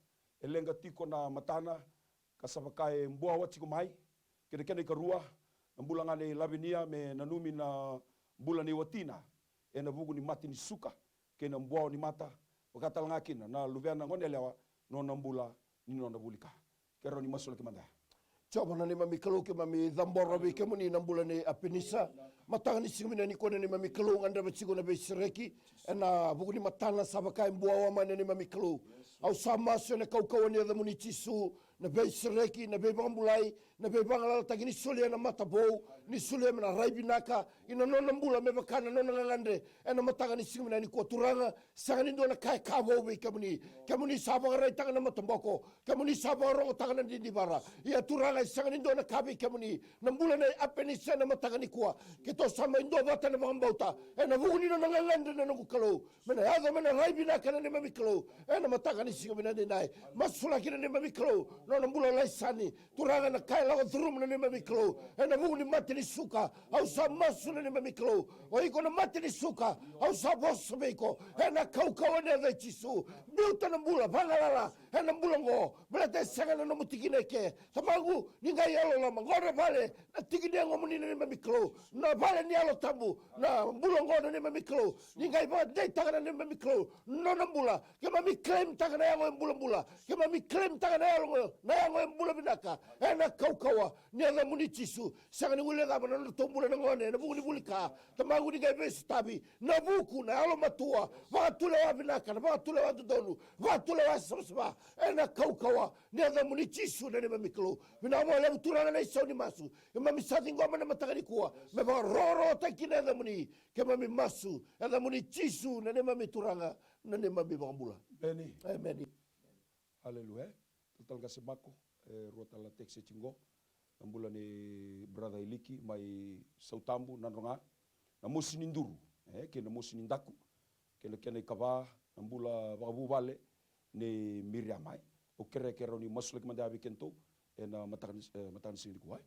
e leqa tiko na matana ka sa vaka e buawa tiko mai. Kei na kena ikarua, na bula ga nei Lavinia me nanumi na bula nei watina ena vuku ni mate ni suka kei na buawa ni mata, vaka tale ga kina na luvena goneyalewa, nona bula ni nona vuli ka. Keirau ni masulaki mada. Jiova na neimami Kalou, keimami cabora vei kemuni na bula nei Apenisa. Mataka ni siga vinaka nikua na neimami Kalou, gadreva tiko na veisereki ena vuku ni matana sa vaka e buawa mai na neimami Kalou. Au sa masu ena kaukauwa ni yacamuni Jisu, na veisereki, na veivakabulai, na veivagalalataki ni solia na mata vou, ni solia me na rai vinaka ina nona bula me vaka na nona gagadre. Ena mataka ni siga vinaka nikua Turaga, sega ni dua na ka e ka vou vei kemuni. Kemuni sa vakaraitaka na mataboko, kemuni sa vakarogotaka na didivara. Ia Turaga, e sega ni dua na ka vei kemuni. Na bula nei Apenisa ena mataka nikua, keitou sa mai duavata ena vakabauta ena vuku ni nona gagadre na noqu Kalou, me na yaco me na rai vinaka na neimami Kalou. Ena mataka ni siga vinaka nidai, masulaki na neimami Kalou nona bula o Laisani. Turaga, na ka e lako curuma na neimami Kalou ena vuku ni mate ni suka, au sa masu na neimami Kalou. O iko na mate ni suka, au sa vosa vei iko ena kaukauwa ni yaca i Jisu. Biuta na bula vagalala ena bula oqo, baleta e sega na nomu tikina eke. Tamaqu, ni qai yalololoma, qo na vale, na tiki ni yagomuni na neimami Kalou, na vale ni Yalo Tabu, na bula oqo na neimami Kalou. Ni qai vakadeitaka na neimami Kalou nona bula. Keimami claimtaka na yago e bulabula. Keimami claimtaka na yago, na yago e bula vinaka ena kaukauwa ni yacamuni Jisu. Sega ni guilecava na nodratou bula na gone ena vuku ni vuli ka. Tamaqu, ni qai veisotavi na vuku, na yalomatua, vakatulewa vinaka, na vakatulewa dodonu, vakatulewa savasava ena kaukauwa ni yacamuni Jisu na neimami Kalou. Vinaka vakalevu Turaga na isau ni masu keimami sa ciqoma na mataka nikua, me vakarokorokotaki kina yacamuni. Keimami masu ena yacamuni Jisu na neimami Turaga, na neimami iVakabula. Emeni. Emeni. Haleluya. Talatala Qase Mako, e rua tale na text e tiko qo. Na bula nei brother Iliki mai Sautabu, Nadroga. Na mosi ni duru, e, kei na mosi ni daku. Kei na kena ikava, na bula vakavuvale nei Miriama, e. Au kerea, kerea ni masulaki mada vei kedatou ena mataka ni, e, mataka ni siga nikua, e.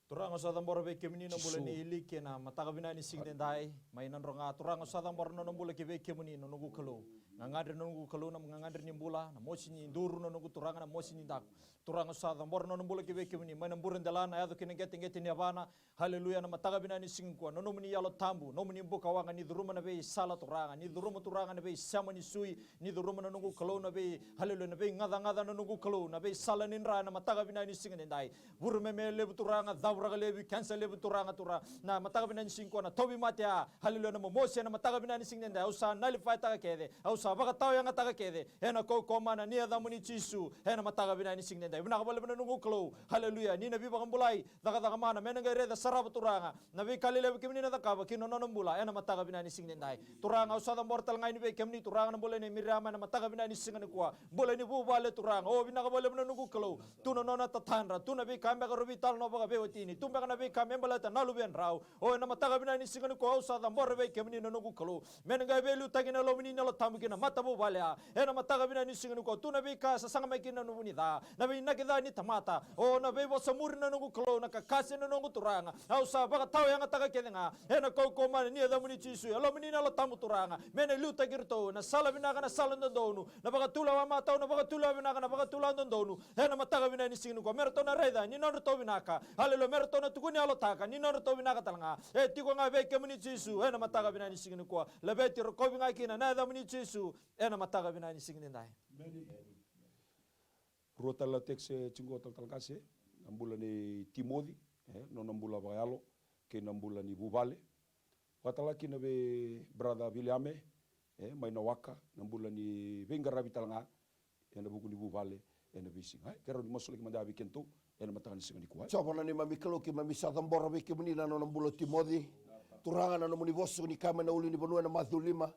Turaga, au sa cabora vei kemuni na bula nei Iliki ena mataka vinaka ni siga edaidai mai Nadroga. Turaga, au sa cabora na nona bula ki vei kemuni na noqu Kalou. Gagadre na noqu Kalou na gagadre ni bula, na mosi ni duru na noqu Turaga, na mosi ni daku. Turaga, au sa cabora na nona bula ki vei kemuni mai na bure dela, na yaco ki na qeteqete ni yavana. Haleluya, na mataka vinaka ni siga nikua, na nomuni Yalo Tabu, nomuni bukawaqa, ni curuma na veisala Turaga, ni curuma Turaga na veisema ni sui, ni curuma na noqu Kalou na vei, haleluya, na veigacagaca na noqu Kalou, na veisala ni dra ena mataka vinaka ni siga edaidai. Vurumeme levu Turaga, cavuraka levu, cancer levu Turaga, Turaga, na mataka vinaka ni siga nikua, na tauvimate, a, haleluya, na momosi ena mataka vinaka ni siga edaidai. Au sa nullifietaka kece, au sa vakatawayagataka kece ena kaukauwa mana ni yacamuni Jisu ena mataka vinaka ni siga edaidai. Vinaka vakalevu na noqu Kalou, haleluya, ni na veivakabulai, cakacaka mana me na qai raica, sarava Turaga na veika lelevu kemuni na cakava ki na nona bula ena mataka vinaka ni siga edaidai. Turaga, au sa cabora tale ga yani vei kemuni Turaga na bula nei Miriama ena mataka vinaka ni siga nikua. Bula ni vuvale Turaga, o vinaka vakalevu na noqu Kalou. Tu na nona tatadra, tu na veika beka rawa ni talanoa vakaveiwatini. tu beka na veika me baleta na luvedrau. O ena mataka vinaka ni siga nikua au sa cabora vei kemuni na noqu Kalou. Me na qai veiliutaki na lomani na Yalo Tabu ki na matavuvale ya. Ena mataka vinaka ni siga nikua tu na veika e sasaga mai kina na vu ni ca, na veinaki ca ni tamata. O na veivosa muri na noqu Kalou, na kakase na noqu Turaga. Au sa vakatawayagataka kece ga ena kaukauwa mana ni yacamuni Jisu. E lomani na Yalo Tabu Turaga. Me na liutaki iratou ena sala vinaka, na sala dodonu. Na vakatulewa matau, na vakatulewa vinaka, na vakatulewa dodonu. Ena mataka vinaka ni siga nikua me ratou na raica ni nodratou vinaka. Aleluya, me ratou na tukuni yalotaka ni nodratou vinaka tale ga. E tiko ga vei kemuni Jisu ena mataka vinaka ni siga nikua. Laveti, rokovi ga kina na yacamuni Jisu ena mataka vinaka ni siga nidai. Rua tale na text e tiko talatala qase, na bula nei Timoci, e, nona bula vakayalo kei na bula ni vuvale. Vakatala kina vei brother Viliame, e, mai Nawaka, na bula ni veiqaravi tale ga ena vuku ni vuvale ena veisiga. E, keirau ni masulaki mada vei kedatou ena mataka ni siga nikua. Jiova na neimami Kalou, keimami sa cabora vei kemuni na nona bula o Timoci. Turaga, na nomuni vosa ni kaya mai na ulunivanua ena Maciu lima,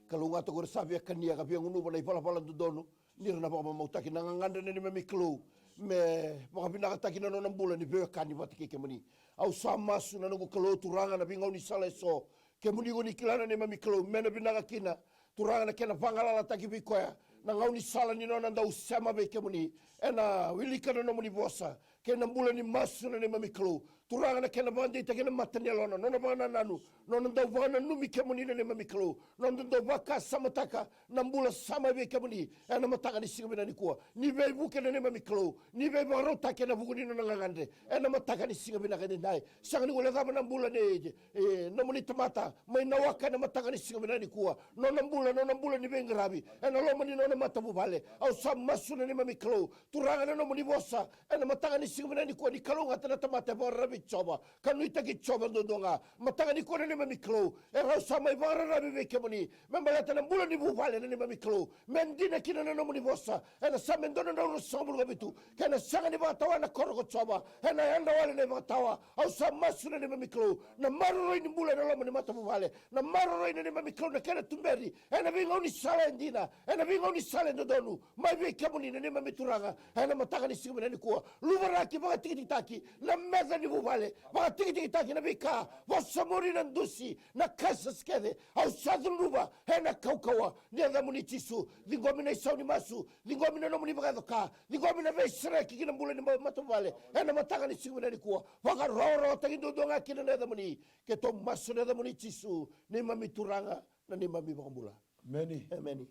kalougata ko ira sa via kania ka via gunuva na ivalavala dodonu, ni ra na vakamamautaki na gagadre na neimami Kalou, me vakavinakataki na nona bula ni veiwekani vata kei kemuni. Au sa masu na noqu Kalou Turaga na veigaunisala eso. Kemuni ko ni kila na neimami Kalou me na vinaka kina, Turaga, na kena vagalalataki vei koya na gaunisala ni nona dau sema vei kemuni. Ena wilika na nomuni vosa kei na bula ni masu na neimami Kalou. Turaga, na kena vakadeitaki na mata ni yalona, nona vakanananu, nona dau vakananumi kemuni na neimami Kalou, nona dau vakasamataka na bula sa mai vei kemuni ena mataka ni siga vinaka nikua. Ni veivuke na neimami Kalou, ni veivakarautaki ena vuku ni nona gagadre ena mataka ni siga vinaka nidai. Sega ni guilecava na bula nei, e, nomuni tamata mai Nawaka ena mataka ni siga vinaka nikua. Nona bula, nona bula ni veiqaravi ena loma ni nona matavuvale. Au sa masu na neimami Kalou, Turaga, na nomuni vosa ena mataka ni siga vinaka nikua ni kalougata na tamata e vakararavi Jiova, ka nuitaki Jiova duadua ga. Mataka nikua na neimami Kalou, e rau sa mai vakararavi vei kemuni me baleta na bula ni vuvale na neimami Kalou. Me dina kina na nomuni vosa, ena Same dua na drau ruasagavulu ka vitu, kei na sega ni vakatawa na koro ko Jiova, ena yadra wale na ivakatawa. Au sa masu na neimami Kalou, na maroroi ni bula ena loma ni matavuvale, na maroroi na neimami Kalou na kena tuberi ena veigaunisala e dina, ena veigaunisala e dodonu mai vei kemuni na neimami Turaga. Ena mataka ni siga vinaka nikua, luvaraki, vakatikitikitaki na meca ni vuvale, vakatikitikitaki na veika, vosa muri na dusi, na curses kece. Au sa cudruva ena kaukauwa ni yacamuni Jisu. Ciqomi na isau ni masu, ciqomi na nomuni vakayaco ka, ciqomi na veisereki ki na bula ni ma-, matavuvale ena mataka ni siga vinaka nikua. Vakarokorokotaki duadua ga kina na yacamuni. Keitou masu ena yacamuni Jisu, neimami Turaga, na neimami Vakabula. Emeni. Emeni.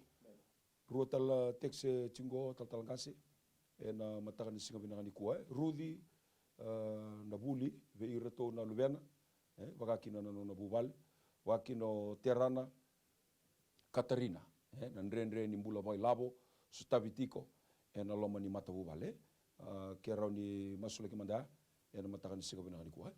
Rua tale na text e tiko, talatala qase, ena mataka ni siga vinaka nikua, e. Ruci, ah, na vuli vei iratou na luvena, e, vaka kina na nona vuvale, vaka kina o Terana, Katarina, e, na dredre ni bula vakailavo, sotavi tiko ena loma ni matavuvale. Ah, keirau ni masulaki mada ena mataka ni siga vinaka nikua, e.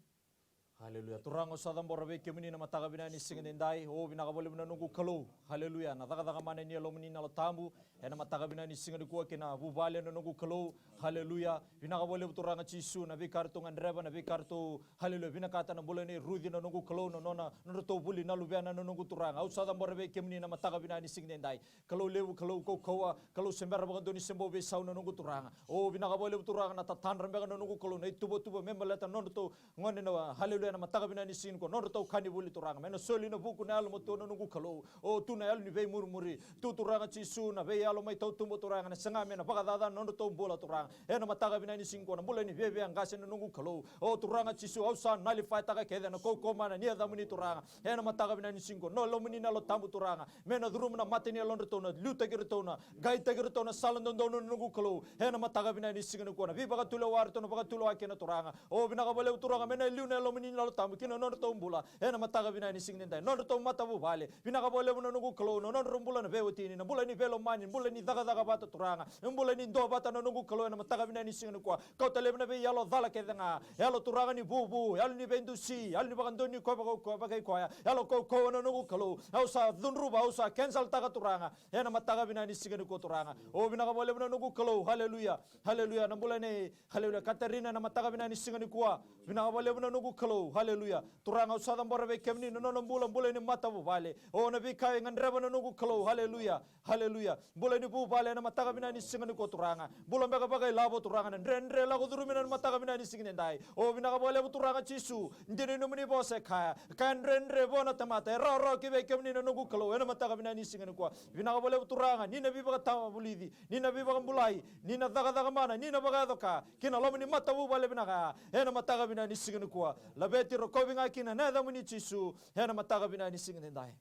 Aleluya. Turaga, au sa cabora vei kemuni na mataka vinaka ni siga nidai. O, vinaka vakalevu na noqu Kalou. Aleluya. Na cakacaka mana ni Yalomuni na Yalo Tabu ena mataka vinaka ni siga nikua kei na vuvale na noqu Kalou. Aleluya. Vinaka vakalevu Turaga Jisu, na veika ratou gadreva, na veika ratou, aleluya, vinakata na bula nei Ruci na noqu Kalou, na nona, nodratou vuli na luvena na noqu Turaga. Au sa cabora vei kemuni na mataka vinaka ni siga nidai. Kalou levu, Kalou kaukauwa, Kalou se bera vakadua ni se bau veisau na noqu Turaga. O, vinaka vakalevu Turaga, na tatadra beka na noqu Kalou na ituvatuva me baleta na nodratou gone na, aleluya, na mataka vinaka ni siga nikua, nodratou ka ni vuli Turaga. Me na soli na vuku na yalomatua na noqu Kalou. O, tu na yalo ni veimurimuri. Tu Turaga Jisu na veiyalo mai tautuba Turaga, na saga me na vakacaca na nodratou bula Turaga. Ena mataka vinaka ni siga nikua, na bula ni viaviaqase na noqu Kalou. O Turaga Jisu, au sa nalifaitaka kece na kaukauwa mana ni yacamuni Turaga. Ena mataka vinaka ni siga nikua, na Yalomuni na Yalo Tabu Turaga, me na curuma na mata ni yalodratou, na liutaki iratou, na qaitaki iratou na sala dodonu na noqu Kalou. Ena mataka vinaka ni siga nikua, na veivakatulewa ratou na vakatulewa kina Turaga. O, vinaka vakalevu Turaga, me na liu na Yalomuni na Yalo Tabu kina nodratou bula. Ena mataka vinaka ni siga nidai, nodratou matavuvale. Vinaka vakalevu na noqu Kalou, na nodratou bula na veiwatini, na bula ni veilomani, bula ni cakacaka vata Turaga, na bula ni duavata na noqu Kalou. Ena mataka vinaka ni siga nikua, kauta laivi na veiyalo cala kece ga, yalo Turaga ni vuvu, yalo ni veidusi, yalo ni vakadonui koya vaka-, koya vakai koya, yalo kaukauwa na noqu Kalou. Au sa cudruva, au sa cancel-taka Turaga. Ena mataka vinaka ni siga nikua Turaga. O, vinaka vakalevu na noqu Kalou. Aleluya. Aleluya. Na bula nei, aleluya, Katarina ena mataka vinaka ni siga nikua. Vinaka vakalevu na noqu Kalou. Haleluya. Turaga, au sa cabora vei kemuni na nona bula, bula ni matavuvale. O, na veika e gadreva na noqu Kalou. Haleluya. Haleluya. Bula ni vuvale ena mataka vinaka ni siga nikua, Turaga. Bula beka vakailavo, Turaga, na dredre lako curumi ena mataka vinaka ni siga nidai. O, vinaka vakalevu, Turaga Jisu. Dina ni nomuni vosa e kaya, ka dredre vua na tamata, e rawarawa ki vei kemuni na noqu Kalou ena mataka vinaka ni siga nikua. Vinaka vakalevu, Turaga, ni na veivakatavulici, ni na veivakabulai, ni na cakacaka mana, ni na vakayaco ka ki na loma ni matavuvale vinaka ena mataka vinaka ni siga nikua. Laveti, rokovi ga kina ena yacamuni Jisu ena mataka vinaka ni siga nidai.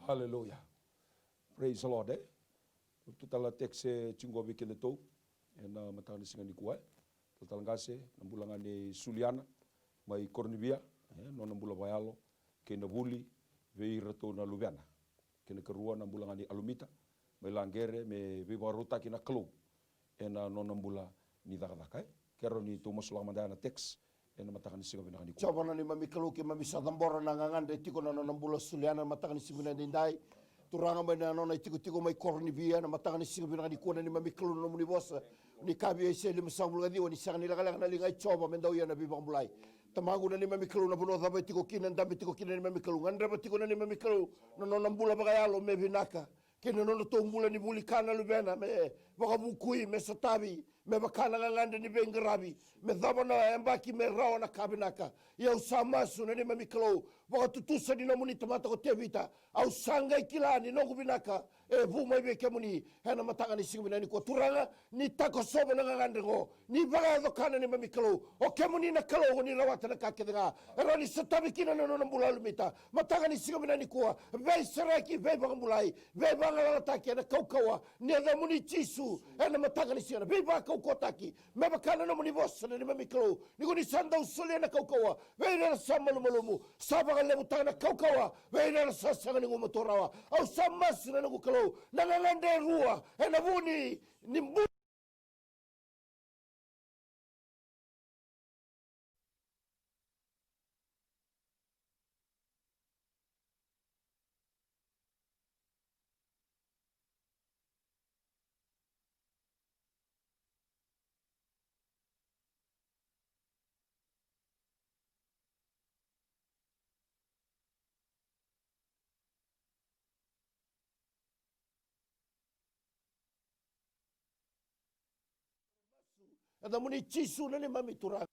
Haleluya. Praise the Lord, e. Au tu tale na text e tiko vei kedatou ena mataka ni siga nikua, e. Talatala qase, na bula ga nei Suliana mai Koronivia, e, nona bula vakayalo kei na vuli vei iratou na luvena. Kei na karua na bula ga nei Alumita mai Laqere, me veivakarautaki na Kalou ena nona bula ni cakacaka, e. Kerea ni tou masulaka mada ya na text ena mataka ni siga vinaka nikua. Jiova na neimami Kalou, keimami sa cabora na gagadre tiko na nona bula o Suliana na mataka ni siga vinaka nidai. Turaga, mai na nona itikotiko mai Koronivia na mataka ni siga vinaka nikua, na neimami Kalou, na nomuni vosa ni kaya vei Aisea limasagavulu ka ciwa ni sega ni lekaleka na liga i Jiova me dau ia na veivakabulai. Tamaqu, na neimami Kalou, na vanua cava e tiko kina, e dabe tiko kina na neimami Kalou, gadreva tiko na neimami Kalou na nona bula vakayalo me vinaka, kei na nodratou bula ni vuli ka na luvena, me vakavukui, me sotavi, me vaka na gagadre ni veiqaravi, me cava na yabaki me rawa na ka vinaka. Ia au sa masu, na neimami Kalou, vakatutusa ni nomuni tamata ko Tevita. Au sa qai kila ni noqu vinaka e vu mai vei kemuni ena mataka ni siga vinaka nikua. Turaga, ni takosova na gagadre oqo, ni vakayaco ka, na neimami Kalou. O kemuni na Kalou, o ni rawata na ka kece ga. E rawa ni sotavi kina na nona bula o Alumita. Mataka ni siga vinaka nikua, veisereki, veivakabulai, veivagalalataki ena kaukauwa ni yacamuni Jisu ena mataka ni siga, na veivakaukauwataki me vaka na nomuni vosa, na neimami Kalou, ni ko ni sa dau solia na kaukauwa vei ira era sa malumalumu, sa vakalevutaka na kaukauwa vei ira era sa sega ni gumatua rawa. Au sa masu, na noqu Kalou, na gagadre e rua ena vu ni, ni bu- Yacamuni Jisu, na neimami Turaga.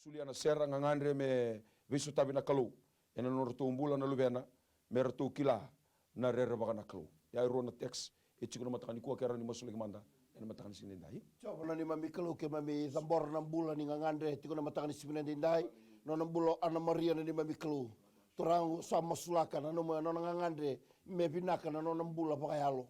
Solia na sere, gagadre me veisotavi na Kalou ena nodratou bula na luvena, me ratou kila na rerevaka na Kalou. Ya e rua na text e tiko na mataka nikua, ke rawa ni masulaki mada ena mataka ni siga nidai. Jiova na neimami Kalou, keimami cabora na bula ni gagadre tiko na mataka ni siga nidai. Nona bula o Ana Maria na neimami Kalou. Turaga, au sa masulaka na nomu, nona gagadre me vinaka na nona bula vakayalo.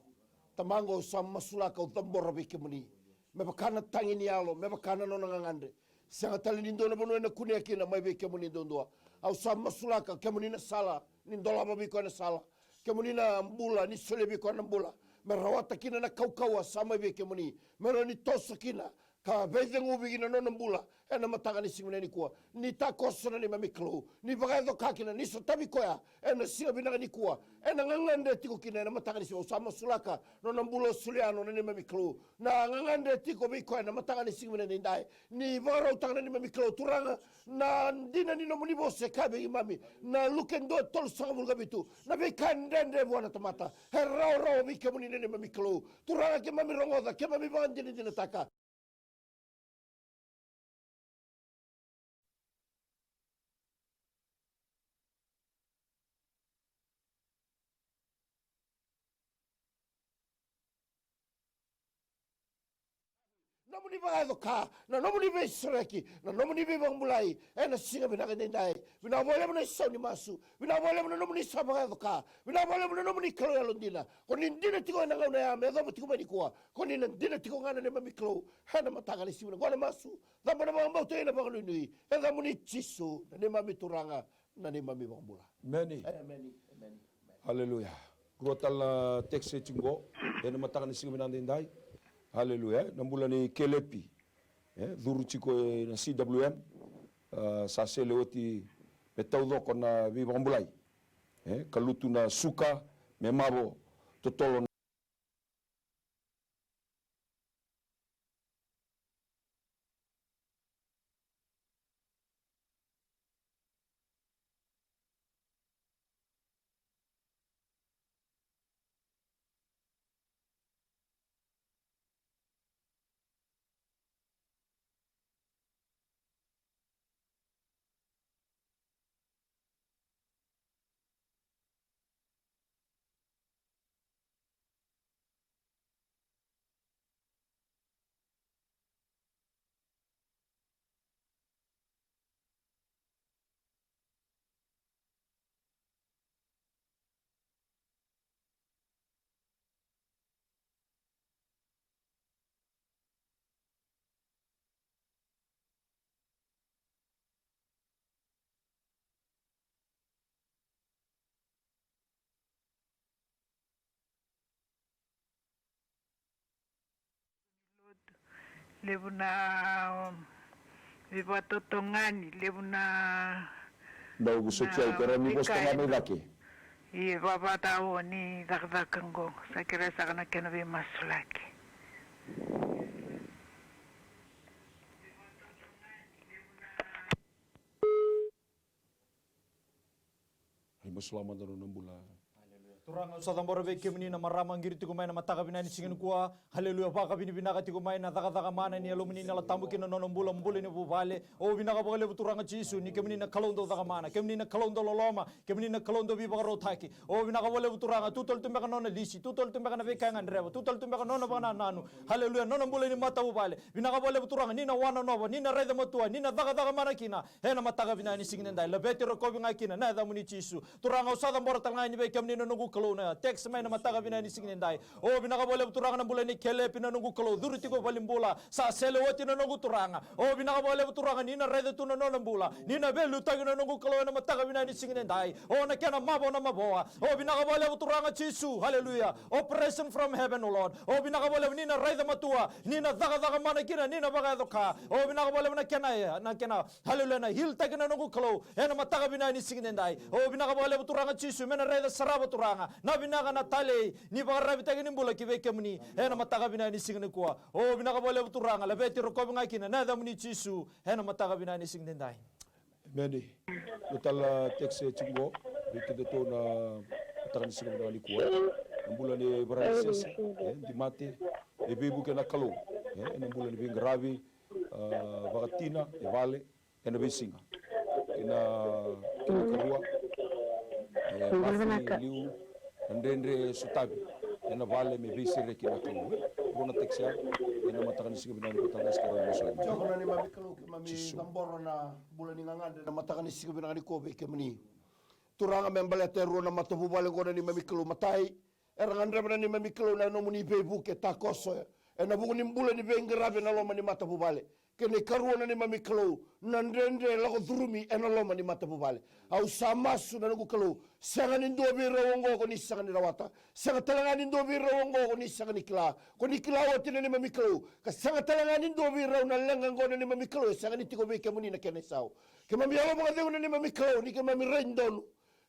Tamaqu, au sa masulaka, au cabora vei kemuni me vaka na tagi ni yalo, me vaka na nona gagadre. Sega tale ni dua na vanua ena kunea kina mai vei kemuni duadua. Au sa masulaka, kemuni na sala ni dolava vei koya na sala, kemuni na bula ni solia vei koya na bula, me rawata kina na kaukauwa sa mai vei kemuni, me rawa ni toso kina ka veiceguvi ki na nona bula ena mataka ni siga vinaka nikua. Ni takoso na neimami Kalou, ni vakayaco ka kina, ni sotavi koya ena siga vinaka nikua, ena gagadre tiko kina ena mataka ni siga. Au sa masulaka nona bula o Suliano na neimami Kalou, na gagadre tiko vei koya ena mataka ni siga vinaka nidai. Ni vakarautaka na neimami Kalou, Turaga, na dina ni nomuni vosa e kaya vei keimami na Luke dua tolusagavulu ka vitu, na veika dredre vua na tamata e rawarawa vei kemuni na neimami Kalou. Turaga, keimami rogoca, keimami vakadinadinataka. Nomuni vakayaco ka, na nomuni veisereki, na nomuni veivakabulai ena siga vinaka nidai. Vinaka vakalevu na isau ni masu. Vinaka vakalevu na nomuni sa vakayaco ka. Vinaka vakalevu na nomuni Kalou yalodina. Ko ni dina tiko ena gauna ya me yacova tiko mai nikua. Ko ni na dina tiko ga na neimami Kalou ena mataka ni siga vinaka. Qo na masu, caba na vakabauta, ena vakanuinui, e yacamuni Jisu na neimami Turaga, na neimami Vakabula. Emeni. Emeni. Emeni. Haleluya. Rua tale na text e tiko qo ena mataka ni siga vinaka nidai. Haleluya. Na bula ni Kelepi, e curu tiko ena C W M, a, sa sele oti me taucoko na veivakabulai, e ka lutu na suka me mavo, totolo na Levu na veivakatotogani, levu na. Dau vosoti au, ke rawa ni vosa toka mai cake. Ia, vavata o ni cakacaka qo, sa kerea saka na kena veimasulaki. Ai, masulaka mada na nona bula. Haleluya. Turaga, au sa cabora vei kemuni na marama qiri tiko mai na mataka vinaka ni siga nikua. Haleluya. Vakavinavinaka tiko mai na cakacaka mana ni Yalomuni na Yalo Tabu ki na nona bula, bula ni vuvale. O, vinaka vakalevu Turaga Jisu, ni kemuni na Kalou dau caka mana, kemuni na Kalou dau loloma, kemuni na Kalou dau veivakarautaki. O, vinaka vakalevu Turaga, tu tale tu beka na nona lisi, tu tale tu beka na veika e gadreva, tu tale tu beka na nona vakanananu. Haleluya. Nona bula ni matavuvale. Vinaka vakalevu Turaga, ni na wanonova, ni na raica matua, ni na cakacaka mana kina. Ena mataka vinaka ni siga nidai, laveti, rokovi ga kina na yacamuni Jisu. Turaga, au sa cabora tale ga yani vei kemuni na noqu Kalou na text mai na mataka vinaka ni siga nidai. O, vinaka vakalevu Turaga na bula ni Kelepi na noqu Kalou, curu tiko valenibula, sa sele oti na noqu Turaga. O, vinaka vakalevu Turaga, ni na raica tu na nona bula, ni na veiliutaki na noqu Kalou ena mataka vinaka ni siga nidai. O, na kena mavo na mavoa. O, vinaka vakalevu Turaga Jisu. Haleluya. Operation from heaven, O Lord. O, vinaka vakalevu ni na raica matua, ni na cakacaka mana kina, ni na vakayaco ka. O, vinaka vakalevu na kena, na kena, haleluya, na heal-taki na noqu Kalou ena mataka vinaka ni siga nidai. O, vinaka vakalevu Turaga Jisu, me na raica sara, Turaga, na vinaka, na talei ni vakararavitaki ni bula ki vei kemuni ena mataka vinaka ni siga nikua. O, vinaka vakalevu Turaga, laveti, rokovi ga kina na yacamuni Jisu ena mataka vinaka ni siga nidai. Emeni. Dua tale na text e tiko qo vei kedatou na mataka ni siga vinaka nikua. Na bula ni Varanisese, e, Dimate, e veivuke na Kalou, e, ena bula ni veiqaravi, a, vakatina e vale. Ena veisiga kei na kena ikarua, e, mafi liu na dredre e sotavi ena vale me veisereki na Kalou. Rua na tekisi ya ena mataka ni siga vinaka nikua. Tala na sikara ni masu. Jiova na neimami Kalou, keimami cabora na bula ni gagadre ena mataka ni siga vinaka nikua vei kemuni. Turaga, me baleta e rua na matavuvale oqo na neimami Kalou. Matai, era gadreva na neimami Kalou na nomuni veivuke, takoso ena vuku ni bula ni veiqaravi ena loma ni matavuvale. Kei na ikarua na neimami Kalou, na dredre lako curumi ena loma ni matavuvale. Au sa masu na noqu Kalou, sega ni dua vei rau oqo ko ni sega ni rawata. Sega tale ga ni dua vei rau oqo ko ni sega ni kila. Ko ni kila oti na neimami Kalou. Ka sega tale ga ni dua vei rau na leqa oqo na neimami Kalou e sega ni tiko vei kemuni na kena isau. Keimami yalo vakacegu na neimami Kalou ni keimami rai donu.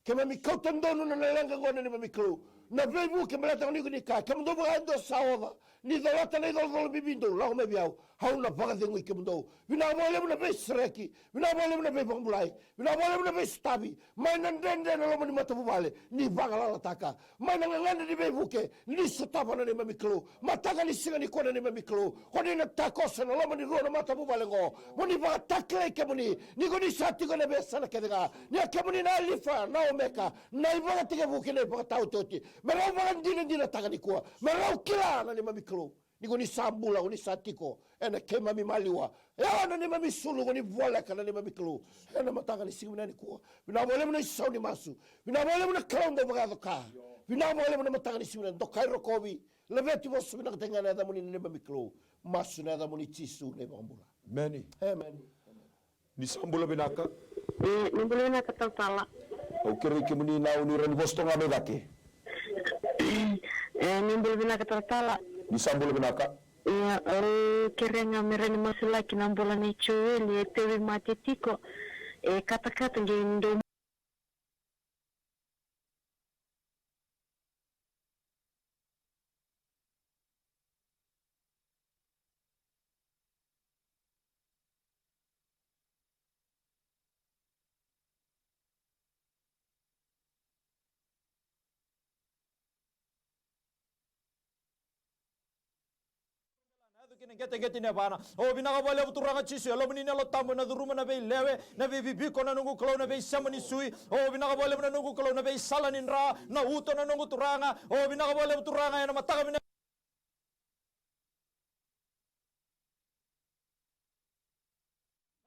Keimami kauta donu na leqa oqo na neimami Kalou. Na veivuke baleta ni ko ni kaya, kemudou vaka e dua sa oca ni colata na icolacola bibi, dou lako mai vei au, au na vakacegui kemudou. Vinaka vakalevu na veisereki, vinaka vakalevu na veivakabulai, vinaka vakalevu na veisotavi mai na dredre ena loma ni matavuvale ni vagalalataka, mai na gagadre ni veivuke ni sotava na neimami Kalou. Mataka ni siga nikua na neimami Kalou, ko ni na takoso ena loma ni rua na matavuvale oqo. Mo ni vakatakilai kemuni ni ko ni sa tiko ena veiyasana kece ga, ni a kemuni na Alifa, na Omeka, na ivakatekivu kei na ivakataotioti. Me rau vakadinadinataka nikua, me rau kila na neimami Kalou ni ko ni sa bula, ko ni sa tiko ena keimami maliwa. Ia na neimami sulu, ko ni voleka na neimami Kalou ena mataka ni siga vinaka nikua. Vinaka vakalevu na isau ni masu. Vinaka vakalevu na Kalou dau vakayaco ka. Vinaka vakalevu na mataka ni siga vinaka, dokai rokovi, laveti, vosa vinakataki ga na yacamuni na neimami Kalou. Masu na yacamuni Jisu na iVakabula. Emeni. Emeni. Ni sa bula vinaka. E, ni bula vinaka talatala. Au kerei kemuni na, o ni rawa ni vosa toka ga mai cake. E, ni bula vinaka talatala. Ni sa bula vinaka. Ia, au kerea ga me rawa ni masulaki na bula nei Joeli, e tauvimate tiko, e katakata qai dou. Na yaco ki na qeteqete ni yavana. O vinaka vakalevu Turaga Jisu, e lomani na Yalo Tabu ena curuma na veilewe, na veiviviko na noqu Kalou, na veisema ni sui. O vinaka vakalevu na noqu Kalou, na veisala ni dra, na uto na noqu Turaga. O vinaka vakalevu Turaga, ena mataka vinaka.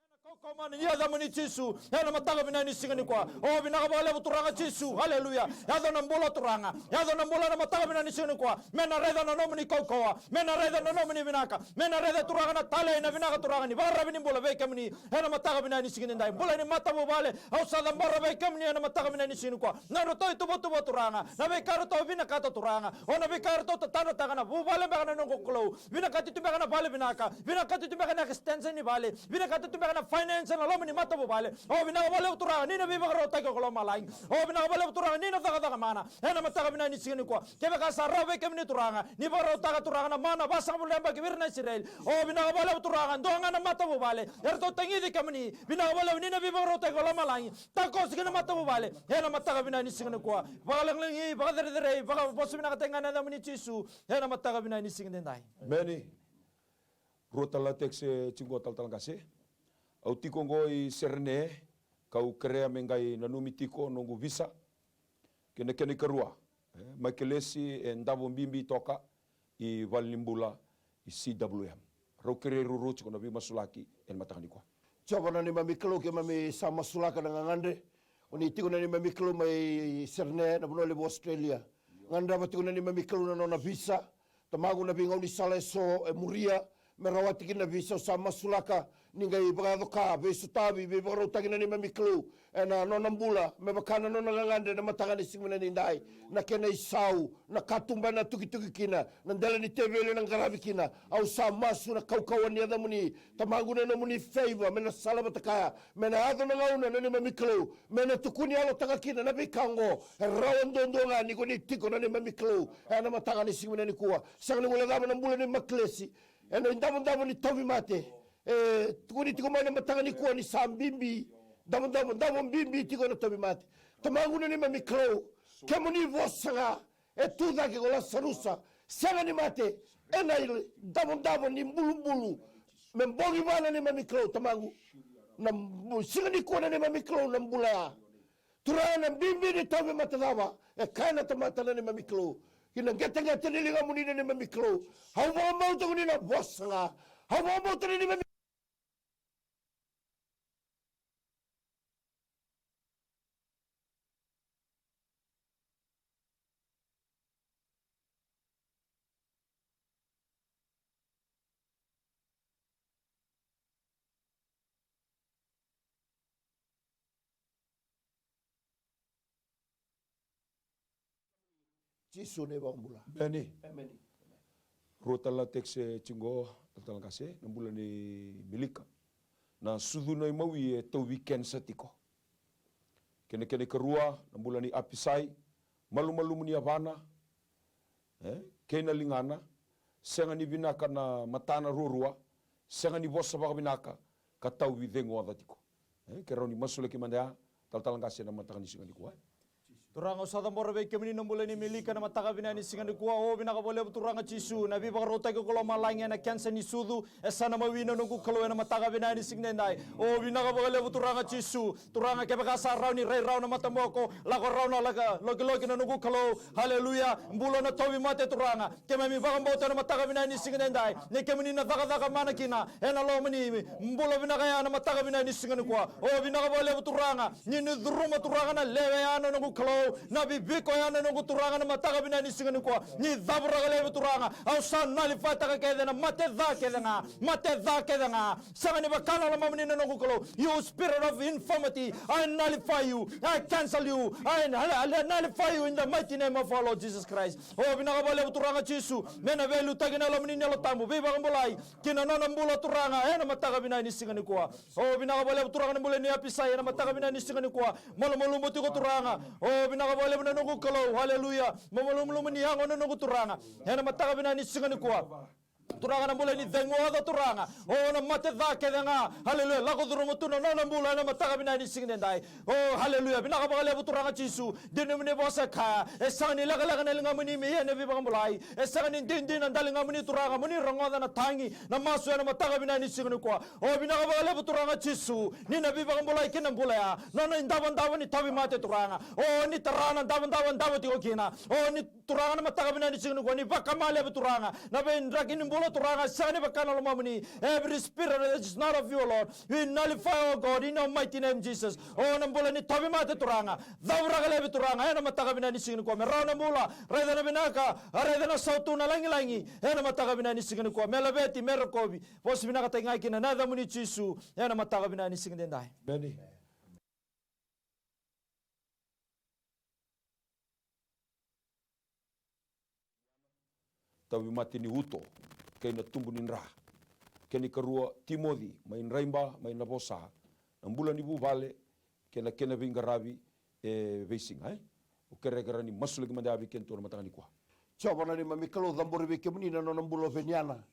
Ena kaukauwa mana ni yacamuni Jisu, ena mataka vinaka ni siga nikua. O vinaka vakalevu Turaga Jisu, aleluya. Yaco na bula Turaga, yaco na bula ena mataka vinaka ni siga nikua. Me na raica na nomuni kaukauwa, me na raica na nomuni vinaka, me na raica Turaga na talei, na vinaka Turaga ni vakararavi ni bula vei kemuni. Ena mataka vinaka ni siga nidai, bula ni matavuvale, au sa cabora vei kemuni ena mataka vinaka ni siga nikua. Na nodratou ituvatuva Turaga, na veika ratou vinakata Turaga, o na veika ratou tatadrataka na vuvale beka na noqu Kalou. Vinakati tu beka na vale vinaka, vinakati tu beka na extension ni vale, vinakati tu beka na finance ena loma ni matavuvale. O vinaka vakalevu Turaga ni na veivakarautaki ko lomalagi. O vinaka vakalevu Turaga ni na cakacaka mana ena mataka vinaka ni siga nikua. Kevaka sa rawa vei kemuni Turaga ni vakarautaka Turaga na mana vasagavulu na yabaki vei ira na Isireli. O vinaka vakalevu Turaga, dua ga na matavuvale eratou tagici kemuni. Vinaka vakalevu ni na veivakarautaki ko lomalagi. Takoso ki na matavuvale ena mataka vinaka ni siga nikua. Vakalagilagi, vakacerecerei, vakavosa vinakataki ga na yacamuni Jisu ena mataka vinaka ni siga nidai. Emeni. Rua tale na tekisi e tiko qo talatala qase. Au tiko qo i Serene, kau kerea me qai nanumi tiko noqu visa. Kei na kena ikarua, e, Maikelesi e davo bibi toka i valenibula i C W M. Rau kerei ruarua tiko na veimasulaki ena mataka nikua. Jiova na neimami Kalou, keimami sa masulaka na gagadre. O ni tiko na neimami Kalou mai Serene, na vanua levu Australia. Gadreva tiko na neimami Kalou na nona visa. Tamaqu, na veigaunisala eso e muria me rawati kina na visa, au sa masulaka ni qai vakayaco ka, veisotavi, veivakarautaki na neimami Kalou ena nona bula, me vaka na nona gagadre ena mataka ni siga vinaka nidai. Na kena isau, na katuba ena tukituki kina, na dela ni teveli ena qaravi kina. Au sa masu na kaukauwa ni yacamuni, Tamaqu, na nomuni favor me na sala vata kaya, me na yaco na gauna na neimami Kalou me na tukuni yalotaka kina na veika oqo. E rawa duadua ga ni ko ni tiko na neimami Kalou ena mataka ni siga vinaka nikua. Sega ni guilecava na bula nei Maikelesi ena idavodavo ni tauvimate. E tukuni tiko mai na mataka nikua ni sa bibi, davodavo, davo bibi tiko na tauvimate. Tamaqu, na neimami Kalou, kemuni vosa ga, e tu cake ko Lasarusa, sega ni mate ena idavodavo ni bulubulu. Me bogi vua na neimami Kalou, Tamaqu. Na bu-, siga nikua na neimami Kalou na bula ya. Turaga na bibi ni tauvimate cava e kaya na tamata na neimami Kalou. Ki na qeteqete ni ligamuni na neimami Kalou. Au vakabauta ko ni na vosa ga. Au vakabauta na neimami Jisu na iVakabula. Emeni. Emeni. Rua tale na tekisi e tiko, talatala qase, na bula ni Milika. Na sucu na imawi e tauvi kenisa tiko. Kei na kena ikarua, na bula ni Apisai, malumalumu ni yavana, e, kei na ligana, sega ni vinaka na matana ruarua, sega ni vosa vakavinaka, ka tauvi cegu oca tiko. E, keirau ni masulaki mada ya, talatala qase, na mataka ni siga nikua. Turaga, au sa cabora vei kemuni na bula ni Milika na mataka vinaka ni siga nikua. O, vinaka vakalevu Turaga Jisu, na veivakarautaki ko lomalagi ena kenisa ni sucu, e sa na mawi na noqu Kalou ena mataka vinaka ni siga nidai. O, vinaka vakalevu Turaga Jisu. Turaga, kevaka sa rawa ni rai rawa na mataboko, lako rawa na laka lokiloki na noqu Kalou. Haleluya. Bula na tauvimate Turaga. Keimami vakabauta ena mataka vinaka ni siga nidai ni kemuni na cakacaka mana kina ena loma ni bula vinaka ya na mataka vinaka ni siga nikua. O, vinaka vakalevu Turaga, ni ni curuma Turaga na lewe ya na noqu Kalou, na viviko ya na noqu Turaga na mataka vinaka ni siga nikua. Ni cavuraka levu Turaga. Au sa nalifaitaka kece na mate ca kece ga, mate ca kece ga. Sega ni vaka na lomamuni na noqu Kalou. You spirit of infirmity, I nullify you, I cancel you, I, I, I nullify you in the mighty name of our Lord Jesus Christ. O, vinaka vakalevu Turaga Jisu, me na veiliutaki na lomamuni na Yalo Tabu, veivakabulai ki na nona bula Turaga ena mataka vinaka ni siga nikua. O, vinaka vakalevu Turaga na bula ni Apisai ena mataka vinaka ni siga nikua. Malumalumu tiko Turaga. O, vinaka vakalevu na noqu Kalou. Haleluya. Malumalumu ni yago na noqu Turaga ena mataka vinaka ni siga nikua. Turaga na bula ni cegu oca Turaga. O, na mate ca kece ga. Haleluya. Lako curuma tu na nona bula ena mataka vinaka ni siga nidai. O, haleluya. Vinaka vakalevu Turaga Jisu. Dina nomuni vosa e kaya, e sega ni lekaleka na ligamuni me ia na veivakabulai. E sega ni didina na daligamuni Turaga, mo ni rogoca na tagi, na masu ena mataka vinaka ni siga nikua. O, vinaka vakalevu Turaga Jisu, ni na veivakabulai ki na bula ya. Nona idavodavo ni tauvimate Turaga. O, ni tara na davodavo davo tiko kina. O, ni Turaga na mataka vinaka ni siga nikua, ni vakama levu Turaga na veidraki ni bula Turaga, sega ni vaka na lomamuni. Every spirit that is not of you, Lord, we nullify, oh God, in your mighty name, Jesus. O, na bula ni tauvimate Turaga, cavuraka levu Turaga ena mataka vinaka ni siga nikua. Me rawa na bula, raica na vinaka, a raica na sautu na lagilagi ena mataka vinaka ni siga nikua. Me laveti, me rokovi, vosa vinakataki ga kina na yacamuni Jisu ena mataka vinaka ni siga nidai. Emeni. Tauvimate ni uto kei na tubu ni dra. Kena ikarua, Timoci mai Draiba mai Navosa. Na bula ni vuvale kei na kena veiqaravi e veisiga, e? Au kerekere ni masulaki mada vei kedatou na mataka nikua. Jiova na neimami Kalou, cabori vei kemuni na nona bula o Veniana.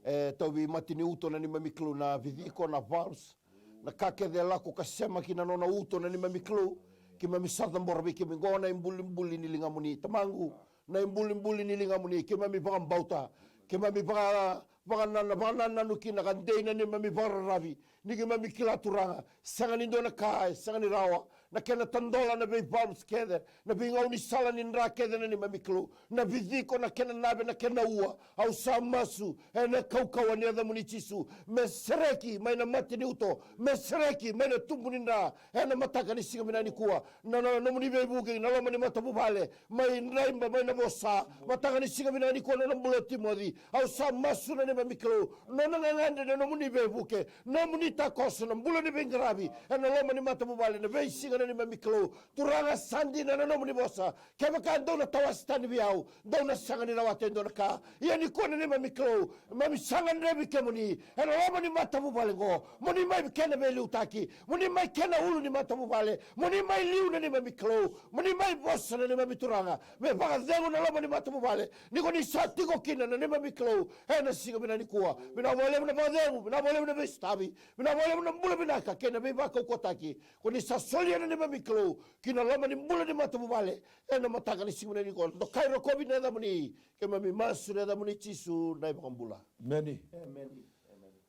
E tauvimate ni uto na neimami Kalou, na viciko, na valves, na ka kece e lako ka sema ki na nona uto na neimami Kalou. Keimami sa cabora vei kemuni qo na ibulibuli ni ligamuni Tamaqu, na ibulibuli ni ligamuni. Keimami vakabauta, keimami vaka, vakanana, vakanananu kina ka dei na neimami vakararavi. Ni keimami kila Turaga, sega ni dua na ka e sega ni rawa. Na kena tadola na veivalves kece, na veigaunisala ni dra kece na neimami Kalou, na viciko, na kena nave, na kena ua. Au sa masu ena kaukauwa ni yacamuni Jisu, me sereki mai na mate ni uto, me sereki mai na tubu ni dra ena mataka ni siga vinaka nikua. Na, na nomuni veivuke na loma ni matavuvale mai Draiba mai Navosa, mataka ni siga vinaka nikua na nona bula o Timoci. Au sa masu na neimami Kalou, nona gagadre na nomuni veivuke, nomuni takoso na bula ni veiqaravi ena loma ni matavuvale na veisiga na neimami Kalou. Turaga, sa dina na nomuni vosa, kevaka dou na tawase tani vei au, dou na sega ni rawata e dua na ka. Ia nikua na neimami Kalou, mami sa gadrevi kemuni ena loma ni matavuvale qo, mo ni mai kena veiliutaki, mo ni mai kena ulu ni matavuvale, mo ni mai liu na neimami Kalou, mo ni mai vosa na neimami Turaga, me vakacegu na loma ni matavuvale, ni ko ni sa tiko kina na neimami Kalou ena siga vinaka nikua. Vinaka vakalevu na vakacegu, vinaka vakalevu na veisotavi, vinaka vakalevu na bula vinaka kei na veivakaukauwataki ko ni sa solia na neimami Kalou ki na loma ni bula ni matavuvale ena mataka ni siga vinaka nikua. Dokai rokovi na yacamuni, keimami masu ena yacamuni Jisu na iVakabula. Emeni. Emeni. Emeni.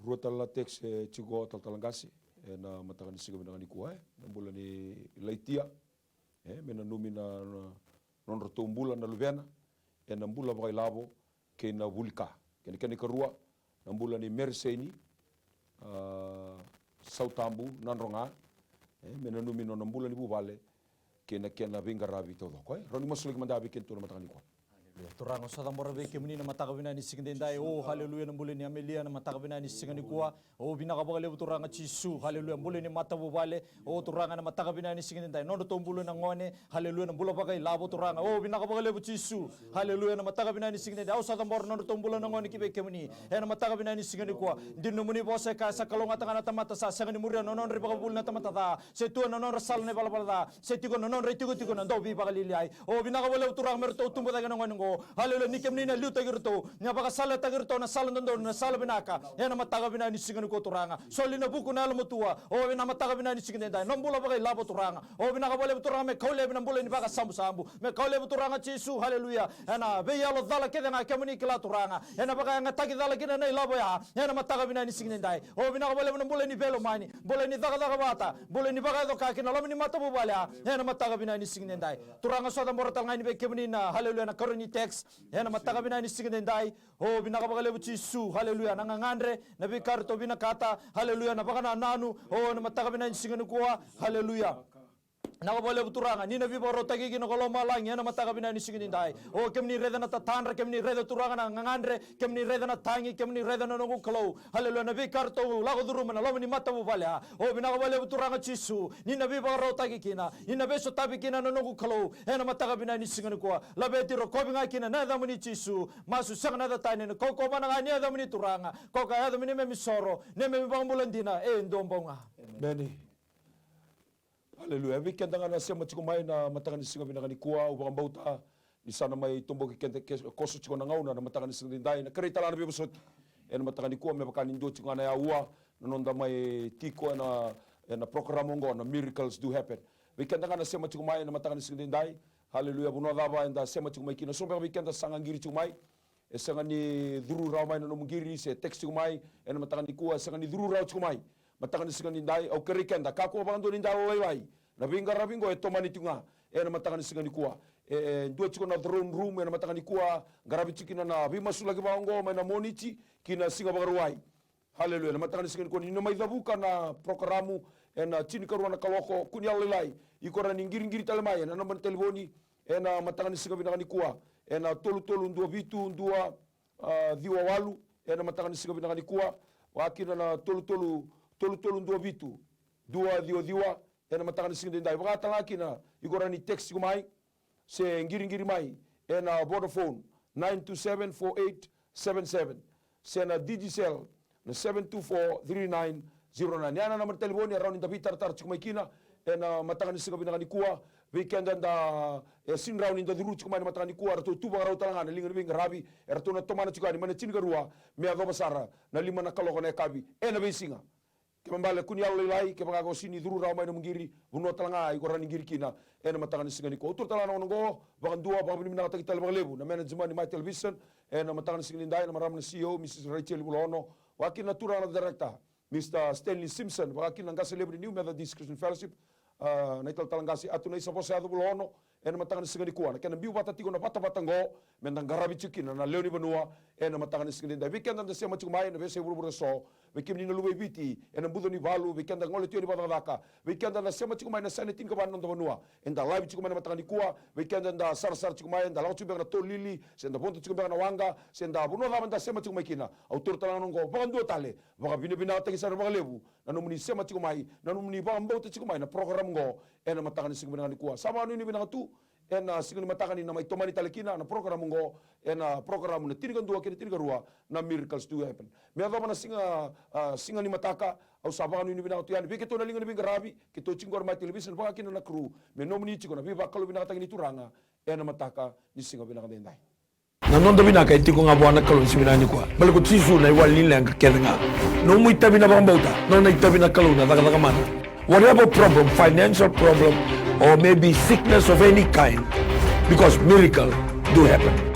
Rua tale na text e tiko, talatala qase, ena mataka ni siga vinaka nikua, e na bula ni Laitia, e me nanumi na, na nodratou bula na luvena ena bula vakailavo kei na vulika. Kei na kena ikarua, na bula ni Meriseni, a, Sautabu Nadroga, e me nanumi nona bula ni vuvale kei na kena veiqaravi taucoko. E rawa ni masulaki mada vei kedatou na mataka nikua. Turaga, au sa cabora vei kemuni na mataka vinaka ni siga edaidai. O haleluya, na bula ni Amelia na mataka vinaka ni siga nikua. O vinaka vakalevu Turaga Jisu, haleluya, bula ni matavuvale. O Turaga, na mataka vinaka ni siga edaidai, nodratou bula na gone, haleluya, na bula vakailavo Turaga. O vinaka vakalevu Jisu, haleluya, na mataka vinaka ni siga edaidai, au sa cabora nodratou bula na gone ki vei kemuni. Ena mataka vinaka ni siga nikua, dina nomuni vosa e kaya sa kalougata ga na tamata sa sega ni muria na nodra ivakavuvuli na tamata ca, se tu ena nodra sala na ivalavala ca, se tiko ena nodra itikotiko na dauveivakaliliai. O vinaka vakalevu Turaga me ratou tubu cake na gone oqo. Haleluya, ni kemuni na liutaki iratou, na vakasalataki iratou na sala dodonu, na sala vinaka. Ena mataka vinaka ni siga nikua Turaga, soli na vuku na yalomatua. O ena mataka vinaka ni siga edaidai, na bula vakailavo Turaga. O vinaka vakalevu Turaga me kau laivi na bula ni vakasabusabu. Me kau laivi Turaga Jisu, haleluya, ena veiyalo cala kece ga kemuni kila Turaga. Ena vakayagataki cala kina na ilavo ya ena mataka vinaka ni siga edaidai. O vinaka vakalevu na bula ni veilomani, bula ni cakacaka vata, bula ni vakayaco ka kina loma ni matavuvale ya ena mataka vinaka ni siga edaidai. Turaga, au sa cabora tale ga yani vei kemuni na, haleluya, na karua ni text ena mataka vinaka ni siga edaidai. O vinaka vakalevu Jisu, haleluya, na gagadre, na veika ratou vinakata, haleluya, na vakanananu. O na mataka vinaka ni siga nikua, haleluya. Vinaka vakalevu Turaga ni na veivakarautaki kina ko lomalagi ena mataka vinaka ni siga edaidai. O kemuni raica na tatadra, kemuni raica Turaga na gagadre, kemuni raica na tagi, kemuni raica na noqu Kalou. Haleluya, na veika ratou lako curuma na loma ni matavuvale ya. O vinaka vakalevu Turaga Jisu ni na veivakarautaki kina, ni na veisotavi kina na noqu Kalou. Ena mataka vinaka ni siga nikua, laveti, rokovi ga kina na yacamuni Jisu. Masu sega na yaca tani, ena kaukauwa ga ni yacamuni Turaga. Ko ka yacamuni me mi soro, ne me mi vakabula dina e dua bau ga. Emeni. Haleluya. Vei keda ga na sema tiko mai na mataka ni siga vinaka nikua, au vakabauta ni sa na mai toboki keda ke-, koso tiko na gauna na mataka ni siga edaidai, na kerei tale ga na veivosoti ena mataka nikua, me vaka ni dua tiko ga na yaua na noda mai tiko ena, ena program oqo na Miracles Do Happen. Vei keda ga na sema tiko mai na mataka ni siga edaidai, haleluya, vanua cava eda sema tiko mai kina, so beka vei keda sa qiri tiko mai, e sega ni curu rawa mai na nomu qiri se text tiko mai ena mataka nikua, e sega ni curu rawa tiko mai. Mataka ni siga edaidai, au kerei keda, kakua vakadua ni da yalolailai. Na veiqaravi oqo e tomani tiko ga ena mataka ni siga nikua. E, e dua tiko na throne room ena mataka nikua, qaravi tiko kina na veimasulaki vaka oqo mai na Moniti ki na Siga Vakarauwai. Haleluya. Na mataka ni siga nikua, ni na mai cavuka na prokaramu ena tinikarua na kaloko, kua ni yalolailai. Iko rawa ni qiriqiri tale mai ena naba ni talevoni ena mataka ni siga vinaka nikua, ena tolu tolu dua vitu dua, a, ciwa walu, ena mataka ni siga vinaka nikua, vaka kina na tolu tolu, tolu tolu dua vitu dua ciwa ciwa, ena mataka ni siga edaidai. Vaka tale ga kina, iko rawa ni text tiko mai se qiriqiri mai ena Vodafone nine two seven four eight seven seven, se na Digicel na seven two four three nine zero nine. Ya na naba ni talevoni e rawa ni da veitaratara tiko mai kina ena mataka ni siga vinaka nikua. Vei keda da, e sega ni rawa ni da curu tiko mai na mataka nikua, eratou tu vakarau tale ga na liga ni veiqaravi, eratou na tomana tiko yani mai na tinikarua me yacova sara na lima na kaloko na yakavi ena veisiga. Kena ibalebale, kua ni yalolailai, kevaka ko sega ni curu rawa mai nomu qiri, vanua tale ga iko rawa ni qiri kina ena mataka ni siga nikua. Au taura tale ga na gauna oqo vakadua, vakavinavinakataki tale vakalevu na management ni Mai Television ena mataka ni siga edaidai, na marama na C E O, Mrs Rachel Vulaono, vaka kina na turaga na director, Mr Stanley Simpson, vaka kina na qase levu ni New Methodist Christian Fellowship, a, na italatala qase Atunaisa Vosayaco Vulaono, ena mataka ni siga nikua. Na kena biu vata tiko na vatavata oqo, me da qaravi tiko kina na lewe ni vanua ena mataka ni siga edaidai. Vei keda da sema tiko mai ena veiyasai vuravura eso, vei kemuni na luve i Viti ena buca ni valu, vei keda gole tu yani vakacakacaka, vei keda da sema tiko mai na yasana e tinikava na noda vanua, eda live tiko mai na mataka nikua. Vei keda da sarasara tiko mai, eda lako tiko beka na Tolili, se da vodo tiko beka na waqa, se da vanua cava da sema tiko mai kina, au taura tale ga na gauna oqo vakadua tale, vakavinavinakataki sara vakalevu na nomuni sema tiko mai, na nomuni vakabauta tiko mai na program oqo ena mataka ni siga vinaka nikua. Sa vakanuinui vinaka tu ena siga ni mataka ni na mai tomani tale kina na program oqo, ena program na tinikadua kei na tinikarua na Miracles Do Happen. Me yacova na siga, a, siga ni mataka, au sa vakanuinui vinaka tu yani vei keitou na liga ni veiqaravi, keitou tiko qori mai Television, vaka kina na crew, me nomuni tiko na veivakalouvinakataki ni Turaga ena mataka ni siga vinaka edaidai. Na noda vinaka e tiko ga vua na Kalou ni siga vinaka nikua. Baleta ko Jisu na iwali ni leqa kece ga. Nomu itavi na vakabauta, nona itavi na Kalou na cakacaka mana. Whatever problem, financial problem, or maybe sickness of any kind, because miracle do happen.